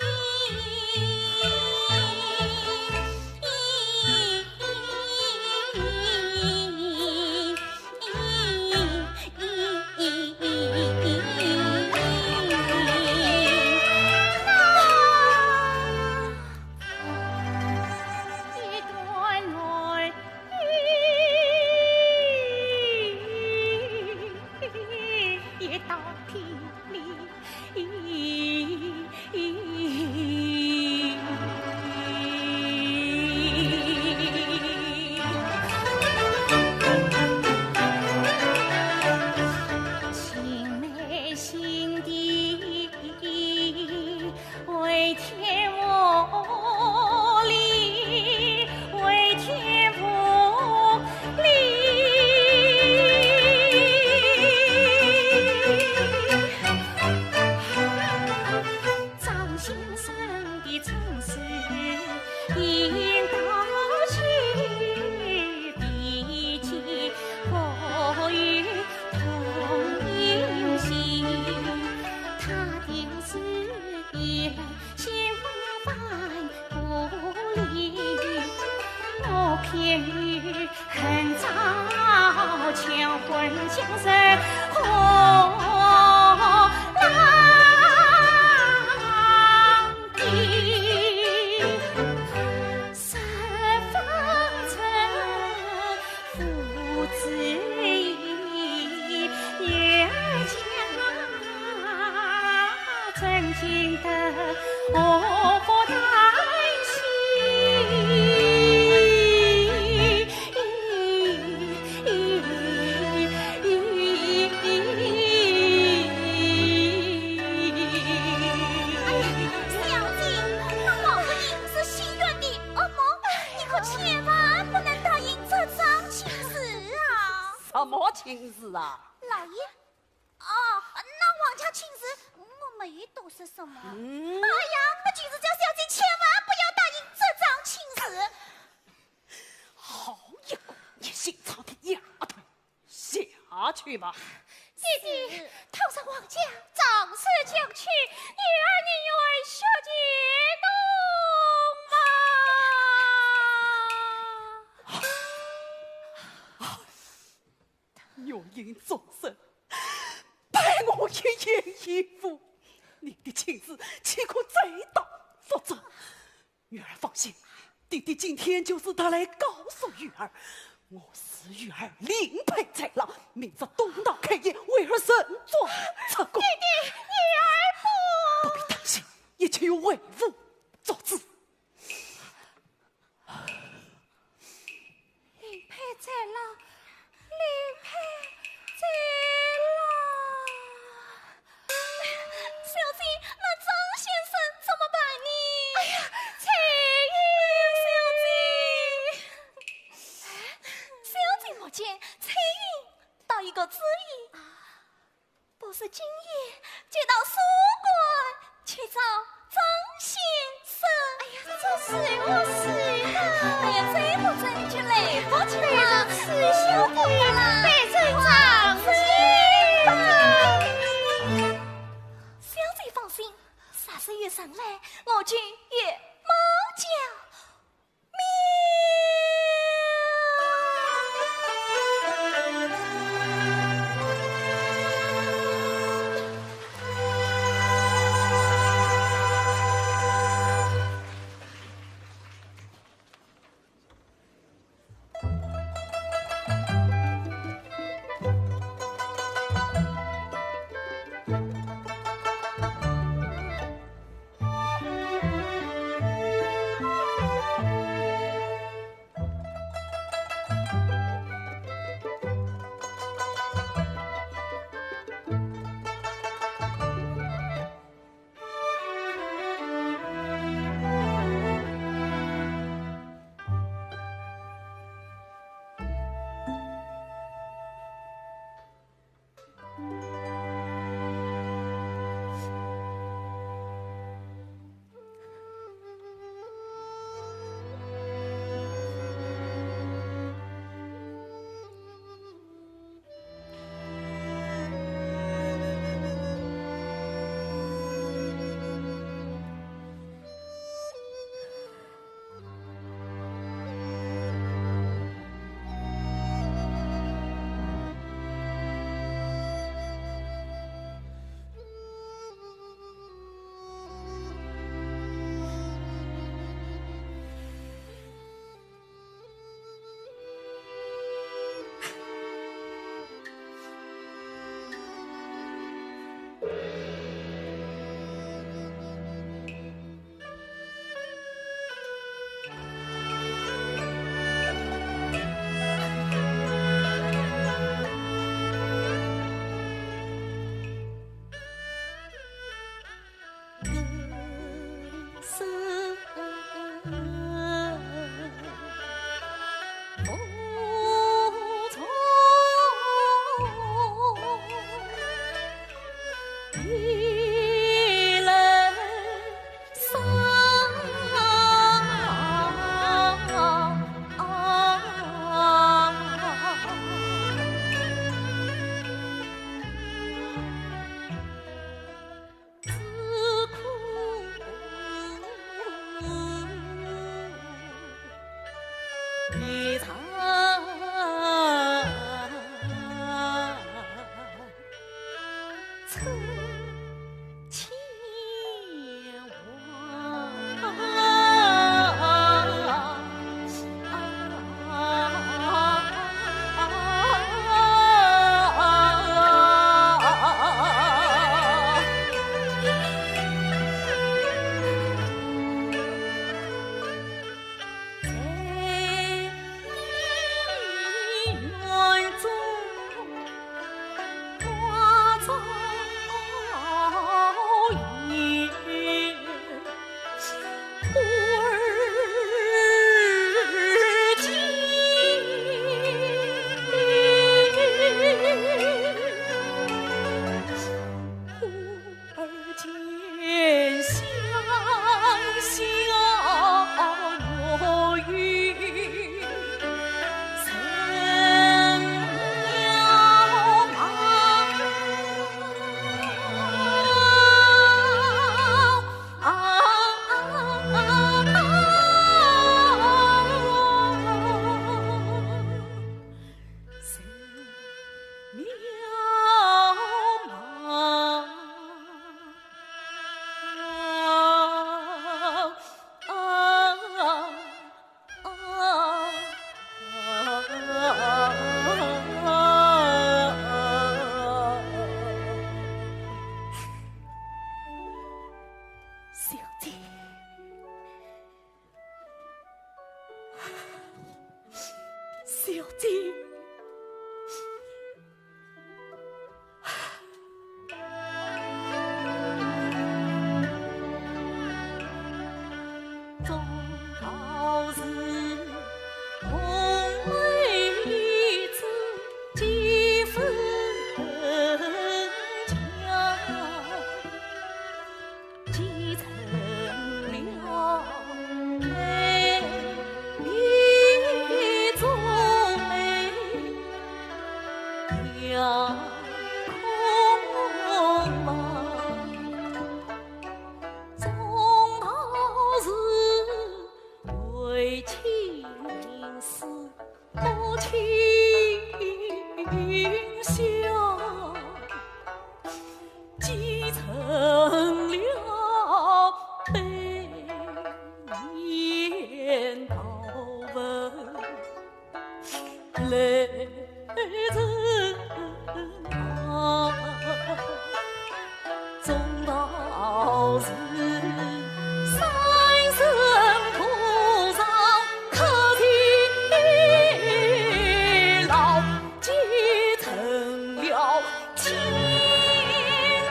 哎呀，小姐，那毛个人是戏院的恶魔，你可千万不能答应这桩亲事啊！什么亲事啊？老爷，哦，那王家亲事，我没多说什么。嗯。哎呀，那就是叫小姐千万不要答应这桩亲事。好一个热心肠的丫头！ 下去吧。姐姐，倘若王家仗势将去，女儿宁愿血溅东亡。月影众生，被我一言一语，你的亲事岂可再当复杂？ 女儿放心，爹爹今天就带她来告诉玉儿，我是玉儿令牌在牢，明朝东堂开宴，为儿盛装出宫。爹爹，女儿不……不必担心，一切由为父做主。 令牌在牢，令牌在牢。小姐，那张先生怎么办呢？哎呀，翠云！哎呀，小姐。哎，小姐没见，翠云倒有个主意。啊。 不如今夜就到书馆去找张先生。哎呀，这是我是的。哎呀，这不成就来不及了，你休得了。小姐放心，啥时有人来，我就与猫叫。总道是红梅子几分强，继承了美丽中美。 呀，空忙，总道是为情死不清香，继承了百年道文。 来人啊，总道是三生菩萨可替老，继承了清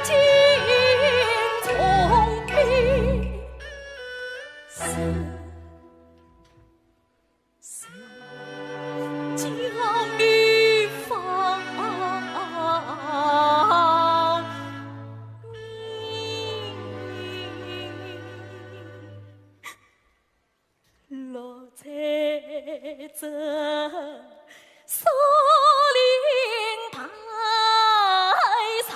净从命。是 是叫你放你落在这 树林台上。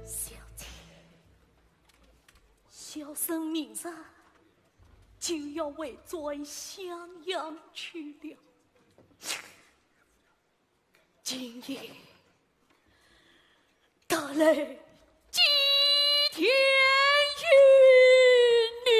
小姐，小生明日就要回转襄阳去了。 今夜特来祭奠于你。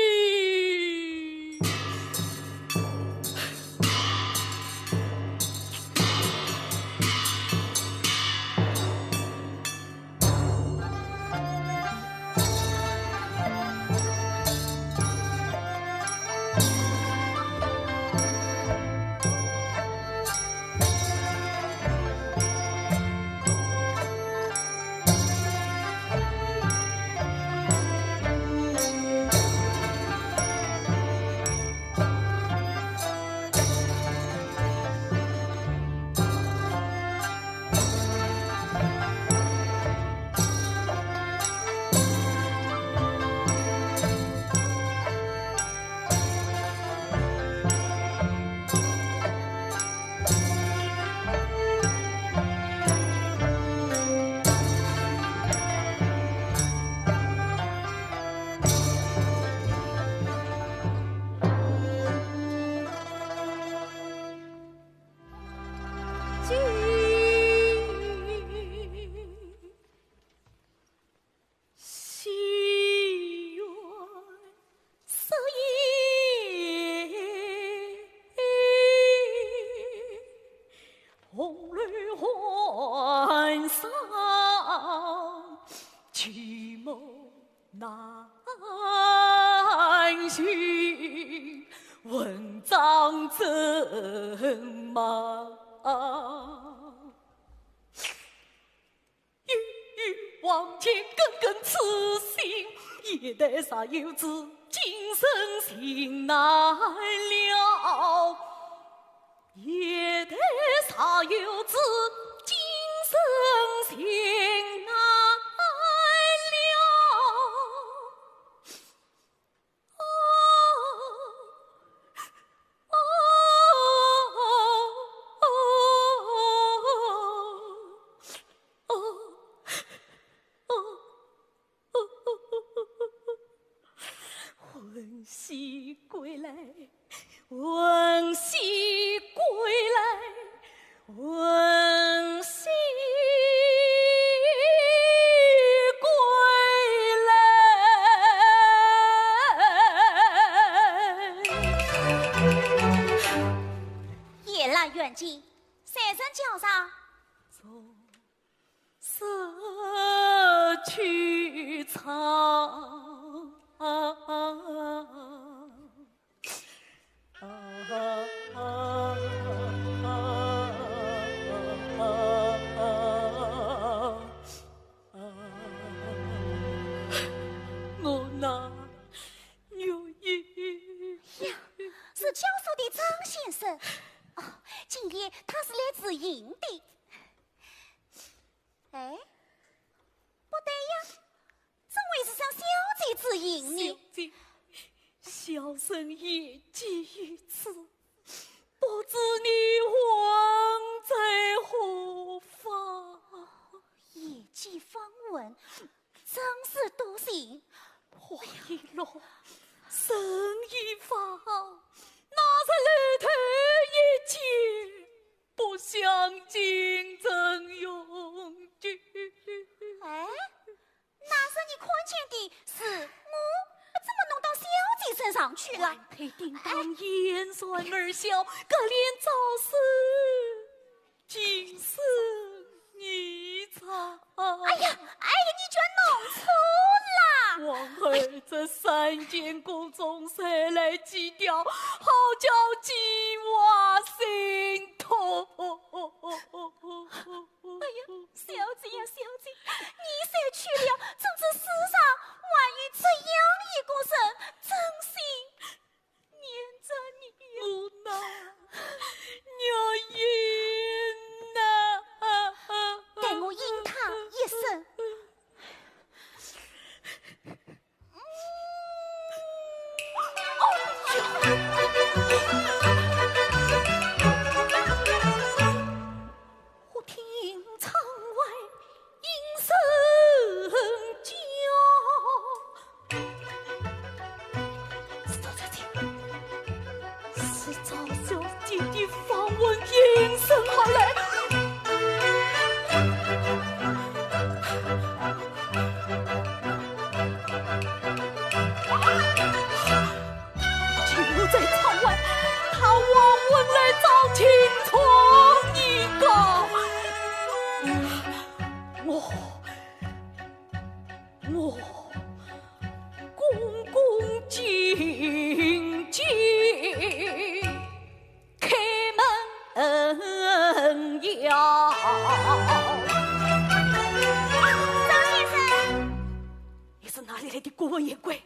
请，三声叫上。 我那玉玉。呀，是教书的张先生。哦，今夜他是来自营的。哎，不对呀，怎么会是张小姐之营呢？小姐，小生夜寄于此， 不知你魂在何方？夜寄访魂，真是多情。花已落，人已芳，哪忍楼头一见，不相敬怎永居？哎， 那是你看见的是我，怎么弄到小姐身上去了？还配叮当燕然而笑，可怜朝思今生一场。哎呀，哎呀，你居然弄错了！王后这三件古钟谁来祭吊，好叫计划心痛。 哎呀，小姐呀，小姐，你死去了，从此世上还有这样一个人，真心念着你呀。我那玉玉呐。待我应他一声。 忽听窗外莺声叫。是赵小姐，是赵小姐的访魂莺声而来。 就在窗外，她望魂来照清窗一告。我，我恭恭敬敬 开门呀。张先生，你是哪里来的孤魂野鬼？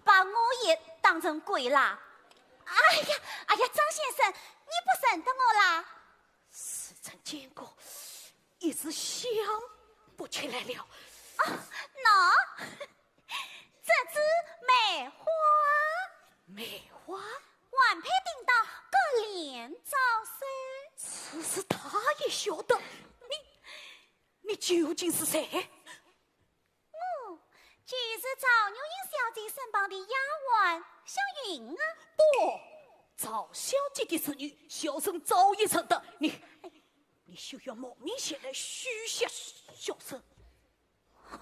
把我也当成鬼啦？哎呀，哎呀，张先生，你不认得我啦？似曾见过，一时想不起来了。啊，喏， 这枝梅花。梅花？还配叮当可怜朝思。此事她也晓得。你，你究竟是谁？我就是赵玉英小姐身旁的丫鬟小云啊。不，赵小姐的侍女，小生早已认得。你，你休要冒名前来虚吓小生。 哼，你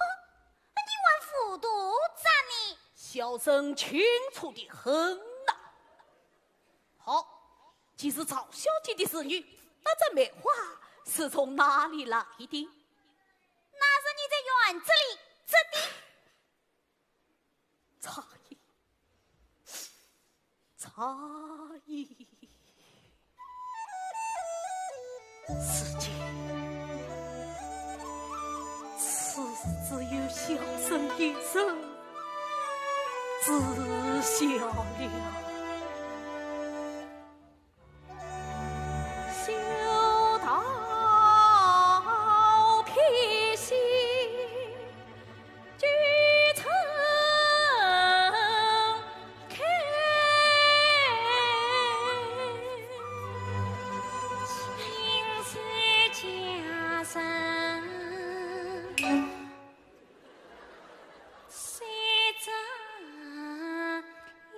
还糊涂着呢。小生清楚得很呐。好，既是赵小姐的侍女，那这梅花是从哪里来的？那是你在园子里摘的。 差矣，差矣。世间，此事只有小生一人知晓了。 修道披星，九层开，青丝佳人。 谁知来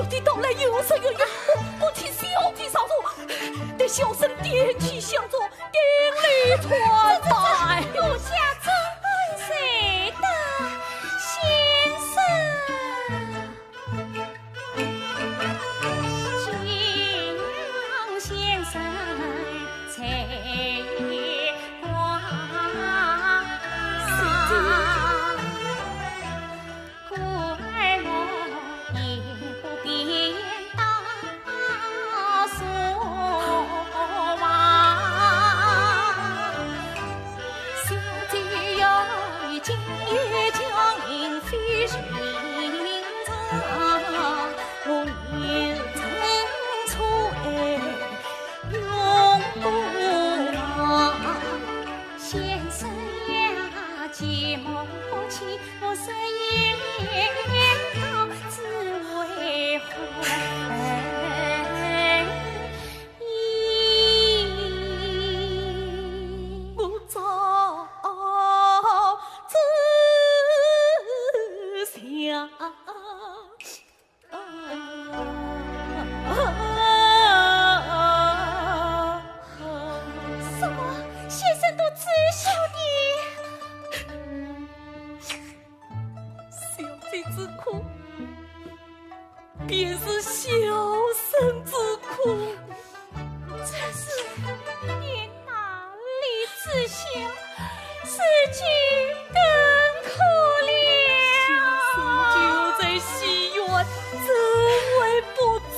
的到来有失远迎，我，我替小姐上座，待小生点起香烛，顶礼参拜。这，这，这，奴家怎敢随得先生？敬仰先生在眼光。小姐。 什么？先生都知晓的？小姐之苦，便是小生之苦。真是年老力不及，如今更可怜。小生就在西园，怎会不知？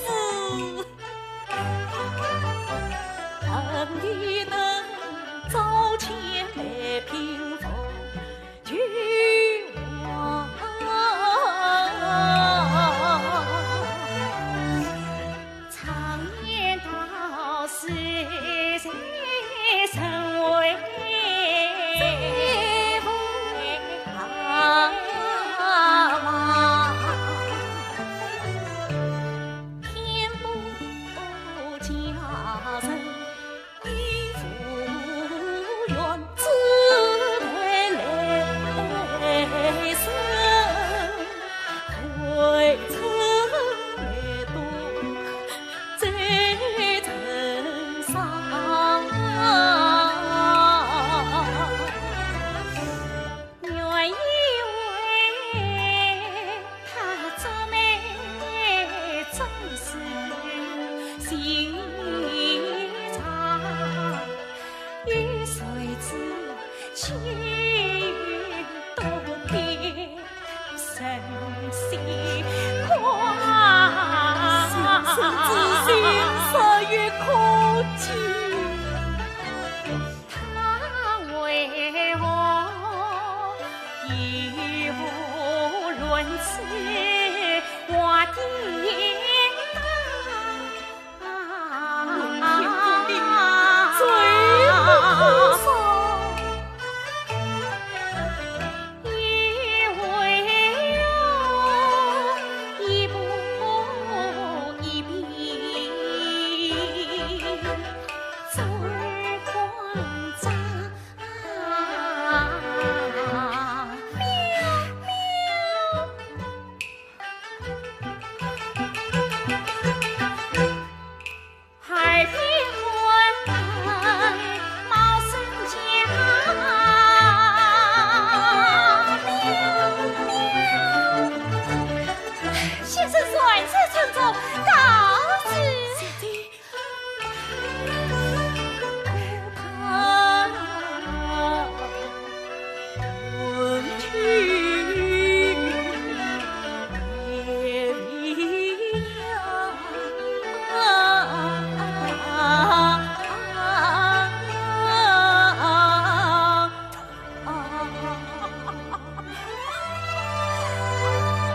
先生，传旨传旨，告辞。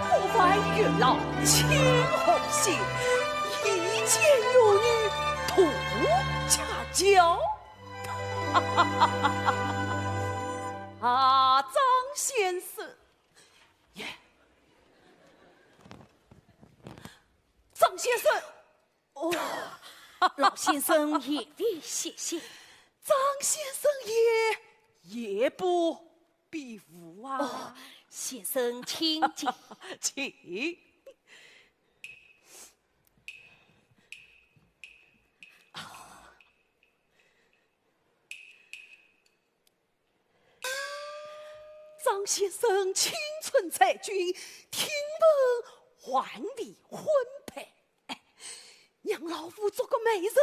我犯月老，请红线，一见玉女，图佳脚。啊，张先生，耶，张先生， 哦，老先生也未歇息。张先生也夜不闭户啊。哦，先生请进。请。先生青春才俊，听闻还未婚配，哎，让老夫做个媒人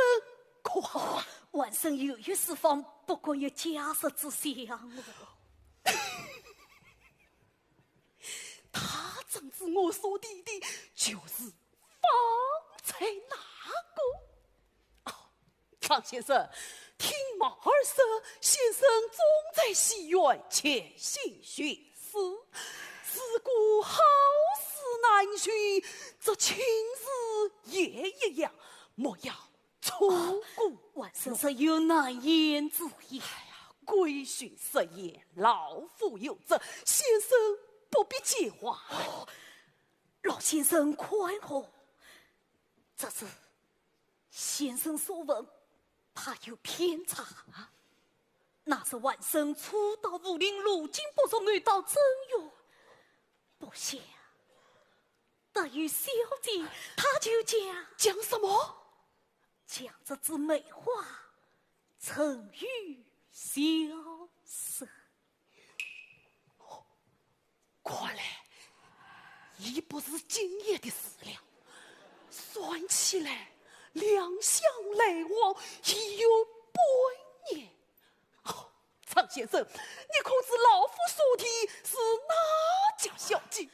可好啊？晚生犹豫四方，不敢有假设之想哦。他正是我所提的，就是方才那个。哦， 张先生，听马儿说，先生终在西园潜心学士，自古好事难寻，这青史也一样，莫要错过。晚生实有难言之隐。哎呀，规训实言，老夫有证，先生不必见怪。哦，老先生宽宏，这是 先生所闻，怕有偏差。那是晚生初到武陵，路经不熟，偶到正月，不想得遇小姐，他就讲，讲什么？讲这枝梅花赠与小生。 看来已不是今夜的事了。算起来，两相来往已有半年。哦，张先生，你可知老夫所提是哪家小姐？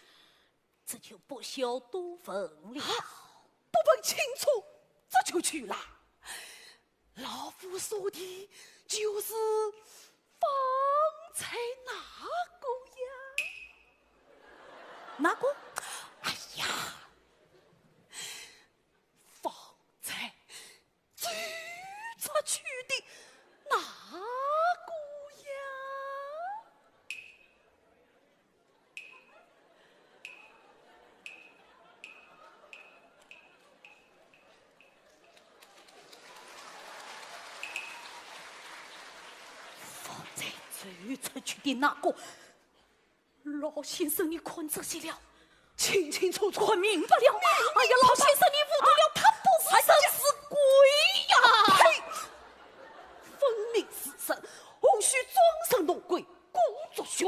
这就不消多问了。啊，不问清楚，这就去了。 老夫说的就是方才那个呀。哪个？哎呀，方才走出去的那个呀。 方才走出去的那个，老先生，你看仔细了，清清楚楚，看明白了。哎呀，老先生，你误会了，他不是人，是鬼呀！呸！分明是人，何须装神弄鬼，故作玄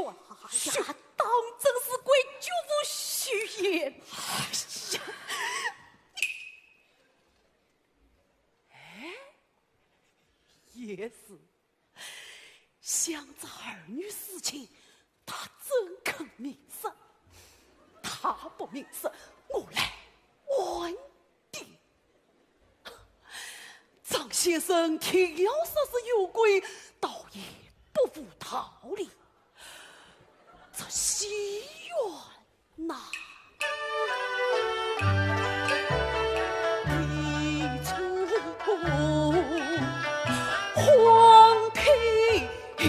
虚。哎呀，当真是鬼，绝无虚言。哎呀，你，哎，也是。 想这儿女私情，他怎肯明说？他不明说，我来问的。张先生听了说是有鬼，倒也不无道理。这西园 那一处荒僻古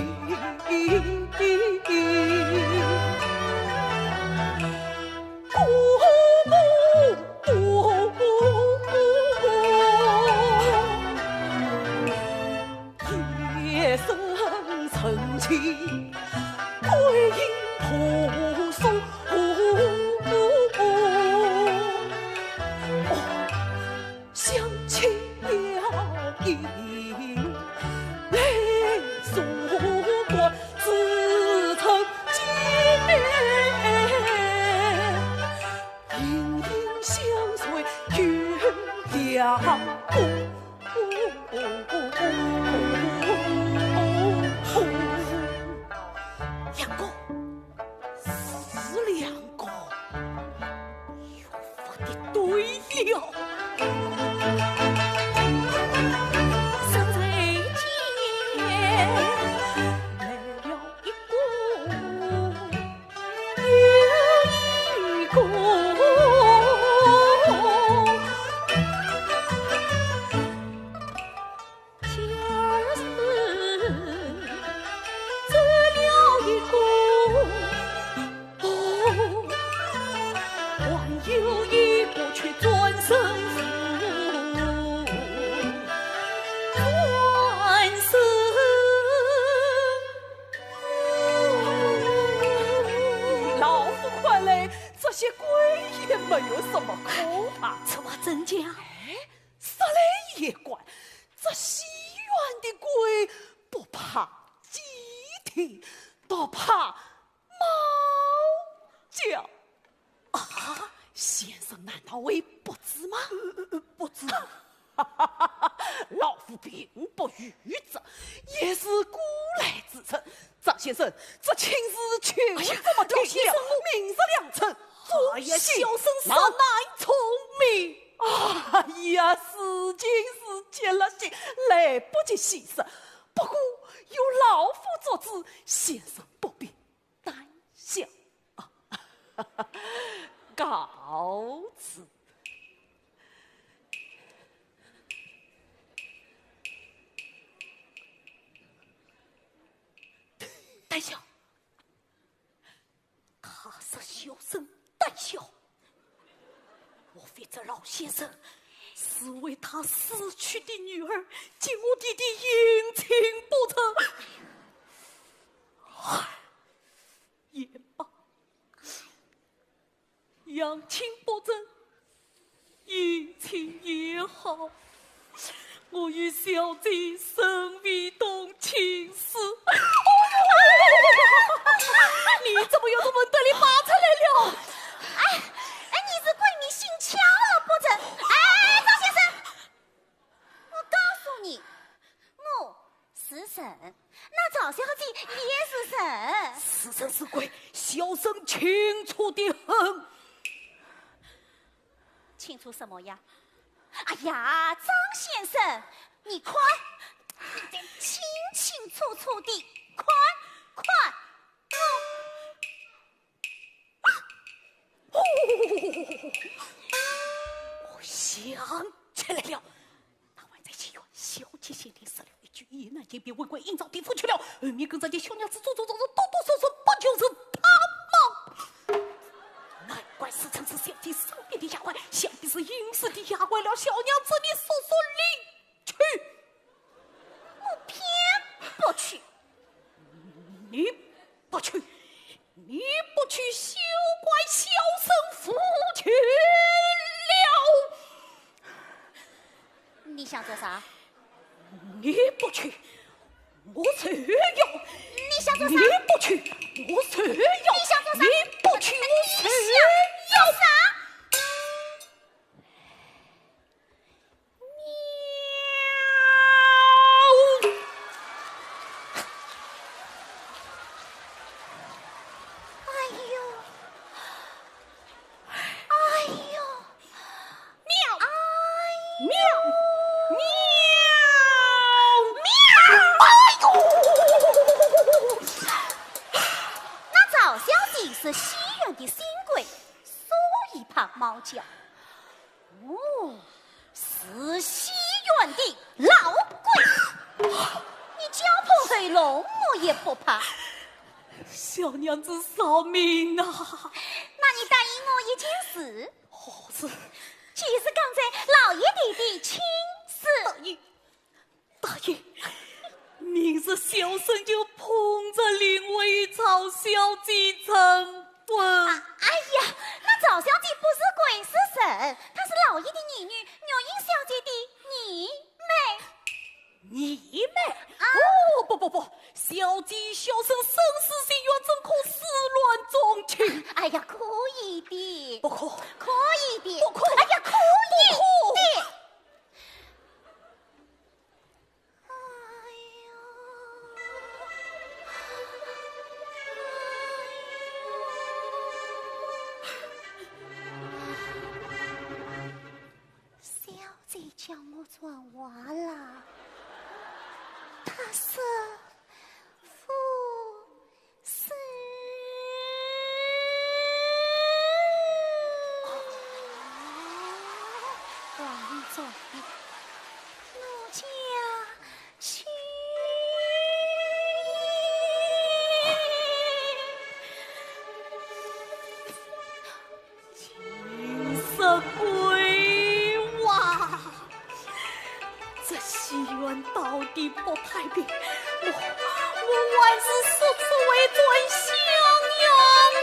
墓，夜深人静， 鬼影婆娑。哦，想起了一类书馆，似曾见面，隐隐相随，有两个 杨过，是两个，越发的对了。老夫看来，这些鬼也没有什么可怕。此话怎讲？哎，说来也怪，这西园的鬼不怕鸡啼，倒怕难道会不知吗？呃，呃，呃，不知。老夫并不愚者，也是古来之臣。张先生，这亲事就这么定了，哎呀，老先生，我明日良辰，哎呀，小生实乃聪明。哎呀，事情是急了些，来不及细说。不过有老夫作主，先生不必 胆小。啊，告辞。胆小，他说小生胆小。 莫非这老先生是为他死去的女儿，将我弟弟迎亲不成？唉，也罢，迎亲不成，迎亲也好。 我与小姐仍未动情事。你怎么又从门洞里爬出来了？哎，哎，你是鬼迷心窍了不成？哎，张先生，我告诉你，我是人，那赵小姐也是人。是人是鬼，小生清楚得很。 清楚什么呀？哎呀，张先生，你看，你得清清楚楚地看，看，看。哦，我想起来了， 那晚在戏院，小姐先前说了一句"一男一女为官，阴曹地府去了"，后面跟着的小娘子做做做做，多多少少不就是她吗？难怪自称是小姐身边的丫鬟，想必是应试的丫鬟了。小娘子，你速速离去。我偏不去。你不去， 你不去，休怪小生无情了。你想做啥？你不去，我就要。你想做啥？你不去，我就要。你想做啥？你不去，我就要。你想做啥？ 哎呦，哎呦，喵，哎呦，喵，喵，哎呦！那赵小姐是戏院的新贵，所以怕猫叫。 哦，是戏院的老鬼，你叫破喉咙我也不怕。小娘子饶命啊！那你答应我一件事。何事？就是刚才老爷的亲事。答应， 答应，明日小生就捧着灵位与赵小姐成婚。啊，哎呀，那赵小姐不是鬼是神，她是老爷的义女，玉英小姐的义妹。义妹？啊。不，不，不，不，小姐与小生生死心愿，怎可始乱终弃？哎呀，可以的。不可。可以的。不可。哎呀，可以的。不可。 哎呦，小姐叫我转话啦，她说 夫是。王总，奴家去。 秦色鬼娃，这戏院到底不太平，我，我还是速速回转襄阳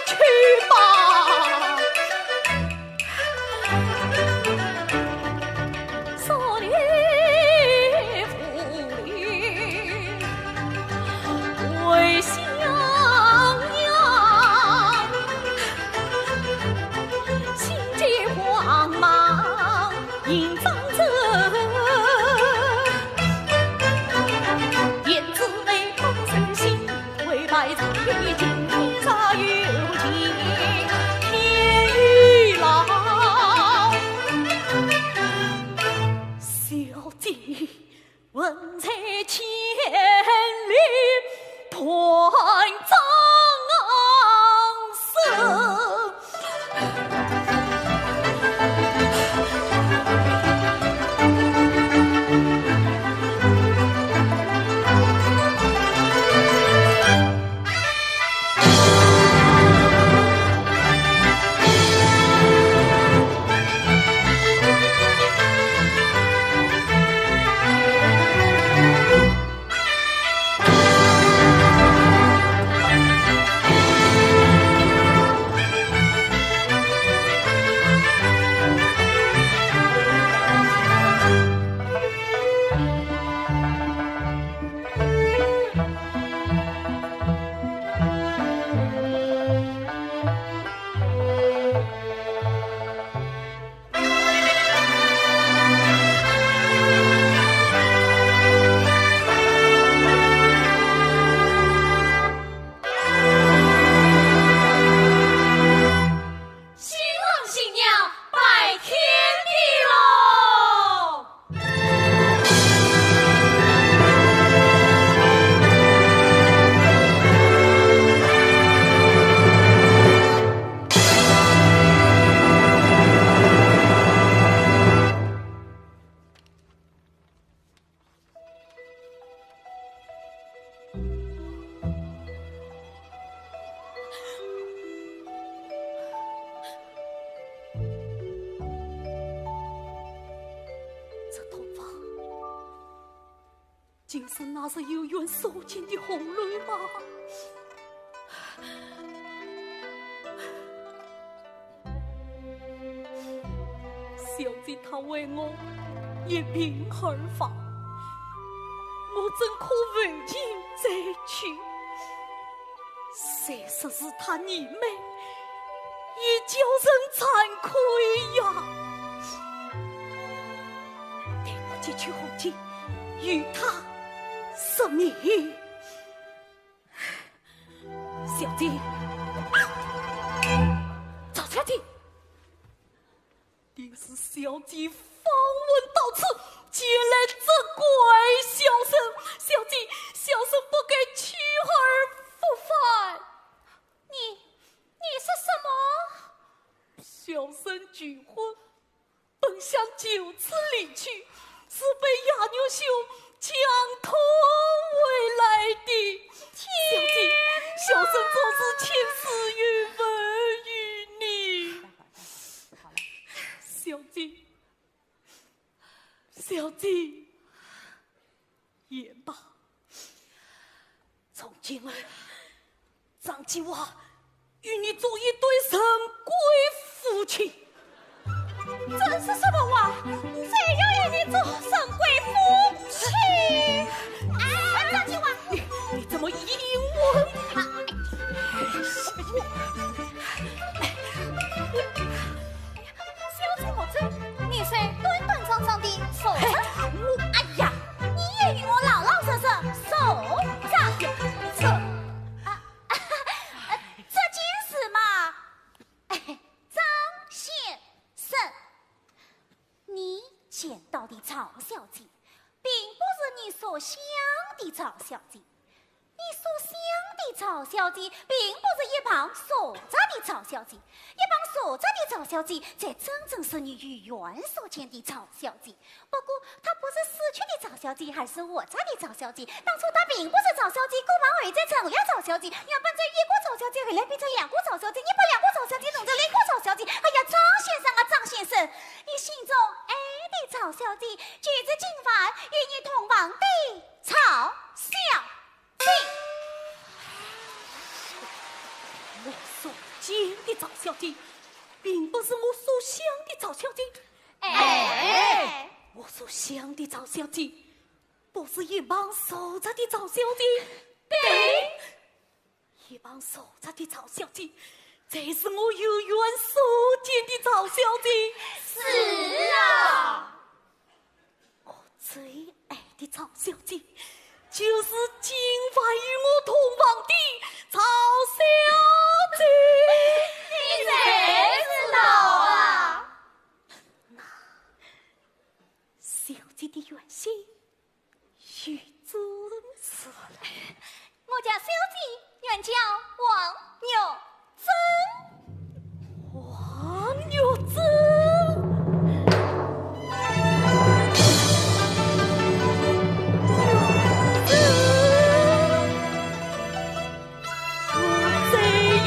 去吧。文采千里盼张生。新郎新娘拜天地喽！这洞房，竟是那日有缘所见的红楼吗？ 小姐她为我一鬓而发，我怎可负情再娶？虽说是她年迈，也叫人惭愧呀。待我揭去红巾，与她说明。 小姐，赵小姐，定是小姐访问到此，前来责怪小生。小姐，小生不该去而复返。你，你说什么？小生拒婚， 本想就此离去，是被雅玉兄强拖回来的。小姐，小生做事千事有问于你。小姐，小姐，言罢，从今儿 张继华与你做一对人鬼夫妻。这是什么话？谁要与你做人鬼夫妻？哎，张继华，你，你怎么一文？哎呀，小姐，你是端端庄庄的坐着。哎，我，哎呀，你也与我老老实实坐着。坐。啊， 呃，这件事嘛，张先生，你见到的赵小姐，并不是你所想的赵小姐。你所想的赵小姐，并不是一旁坐着的赵小姐。一旁坐着的赵小姐，才真正是你有缘所见的赵小姐。 不过，她不是死去的赵小姐，而是活着的赵小姐。当初她并不是赵小姐，故而后来成了赵小姐。原本只有一个赵小姐，后来变成两个赵小姐，原本两个赵小姐，弄成六个赵小姐。哎呀，张先生啊，张先生，你心中爱的赵小姐，就是今晚与你同房的赵小姐。我所见的赵小姐，并不是我所想的赵小姐。 哎，我所想的赵小姐，不是一旁坐着的赵小姐。对。一旁坐着的赵小姐，才是我有缘所见的赵小姐。是啊。我最爱的赵小姐，就是今晚与我同房的赵小姐。你才知道啊。 小姐的原心，女子。是嘞。我家小姐原叫王玉珍。王玉珍？玉珍？ 我再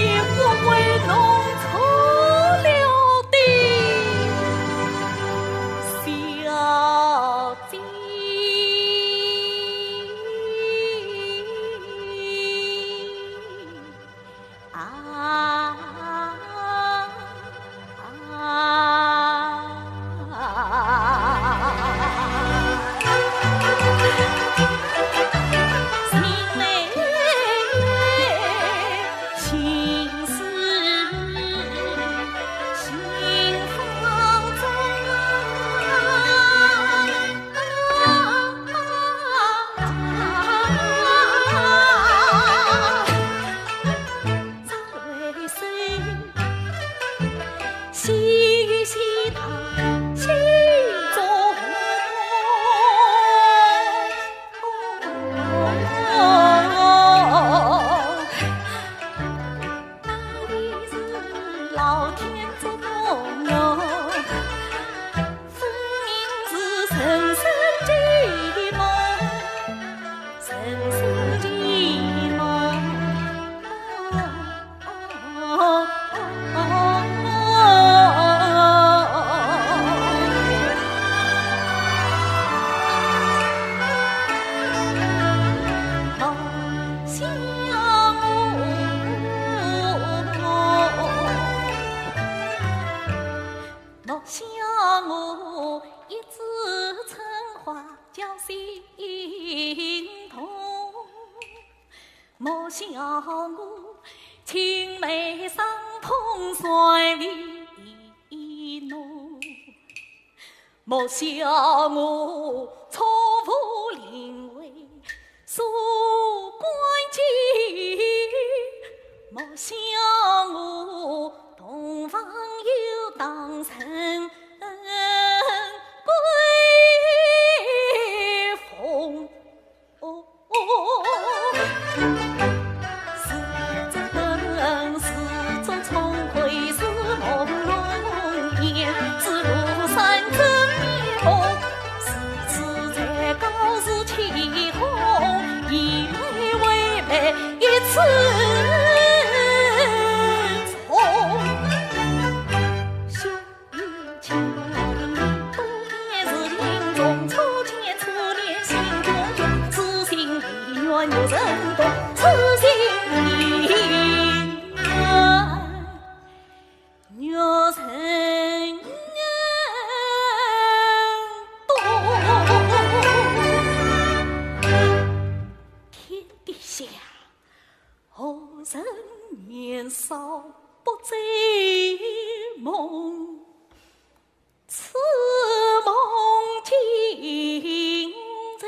也不会弄错了的，小姐。啊。 莫笑我一枝春花叫心痛，莫笑我青梅伤痛算微浓，莫笑我错误临危 诉关节，莫笑我洞房又当成归凤。是这等，是这聪慧，是梦龙眼，是庐山真面目，是 自在高是起哄，以泪为媒一次重。小雨清风，多年是林中初见初恋心动，此心意愿欲成动，此心意愿 玉成东。天底下何人年少不追梦， 此梦惊人。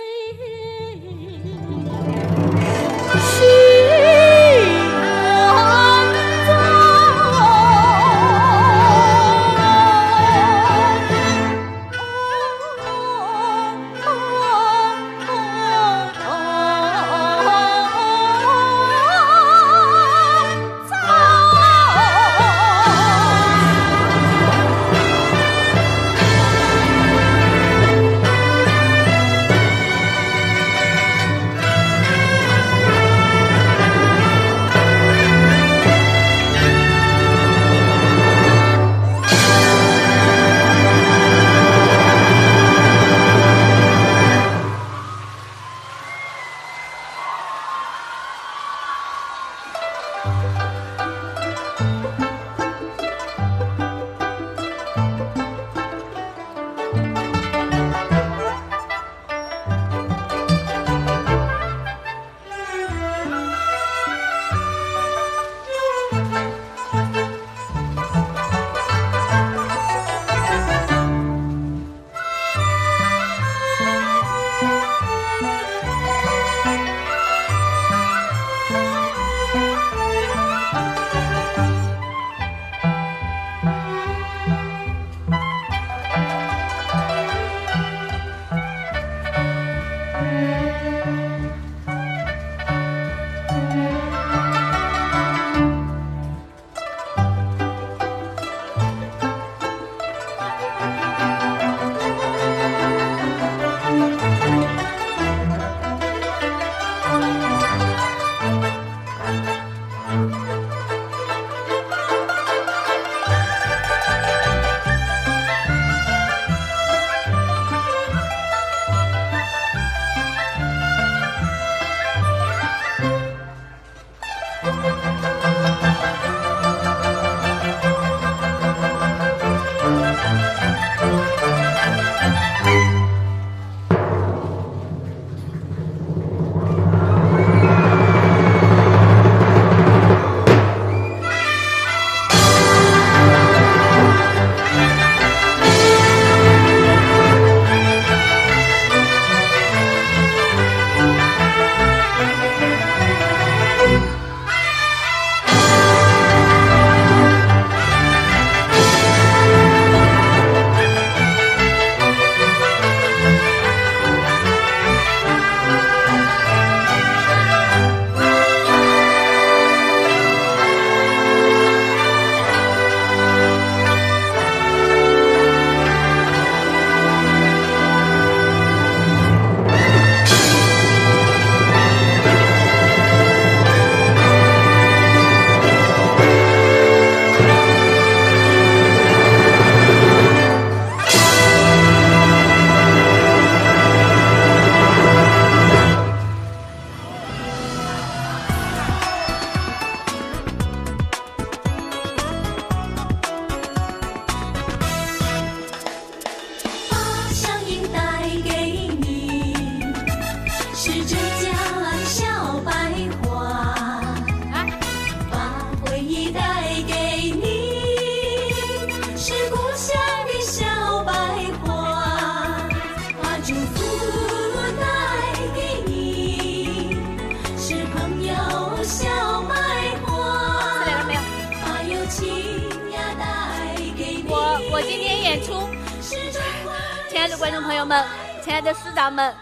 亲爱的观众朋友们，亲爱的师长们，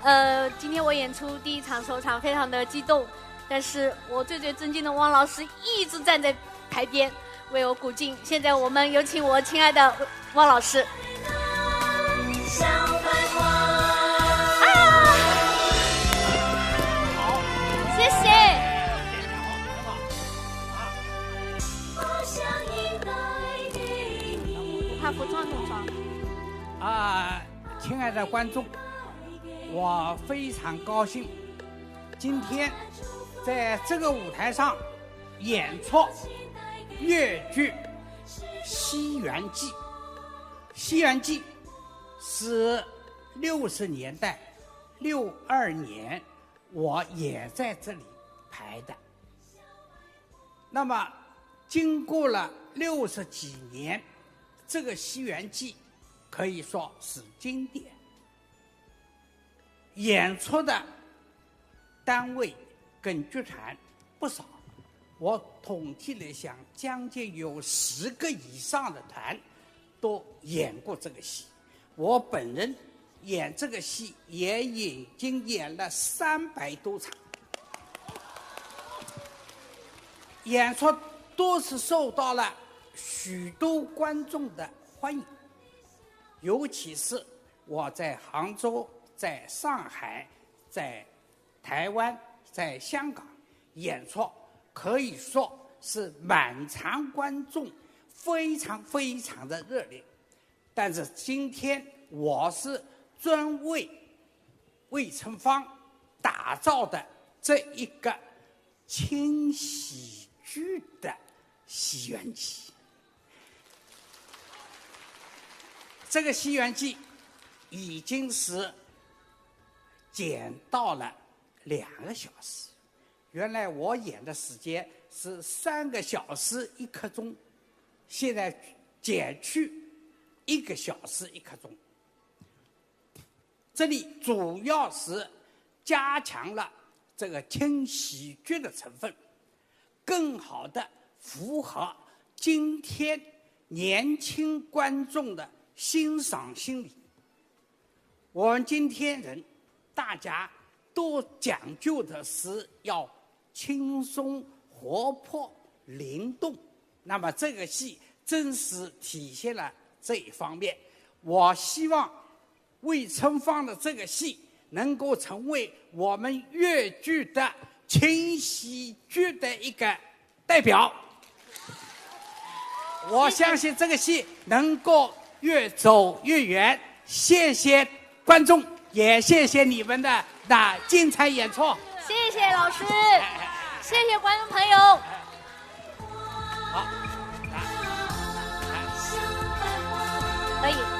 呃，今天我演出第一场首场，非常的激动，但是我最最尊敬的汪老师一直站在台边为我鼓劲。现在我们有请我亲爱的汪老师。啊！谢谢。不怕服装弄脏。啊，亲爱的观众，我非常高兴，今天在这个舞台上演出越剧《西园记》。《西园记》是六十年代，六二年，我也在这里排的。那么，经过了六十几年，这个《西园记》可以说是经典。演出的单位跟剧团不少，我统计了想，将近有十个以上的团都演过这个戏。我本人演这个戏也已经演了三百多场，演出都是受到了许多观众的欢迎，尤其是我在杭州、在上海、在台湾、在香港演出，可以说是满场观众，非常非常的热烈。但是今天我是专为魏春芳打造的这一个轻喜剧的《西园记》。这个《西园记》已经是减到了两个小时，原来我演的时间是三个小时一刻钟，现在减去一个小时一刻钟。这里主要是加强了这个轻喜剧的成分，更好的符合今天年轻观众的欣赏心理。我们今天人大家都讲究的是要轻松、活泼、灵动，那么这个戏正是体现了这一方面。我希望魏春芳的这个戏能够成为我们越剧的轻喜剧的一个代表。我相信这个戏能够越走越远。谢谢观众，也谢谢你们的那精彩演出。谢谢老师，谢谢观众朋友。好，来，来，可以。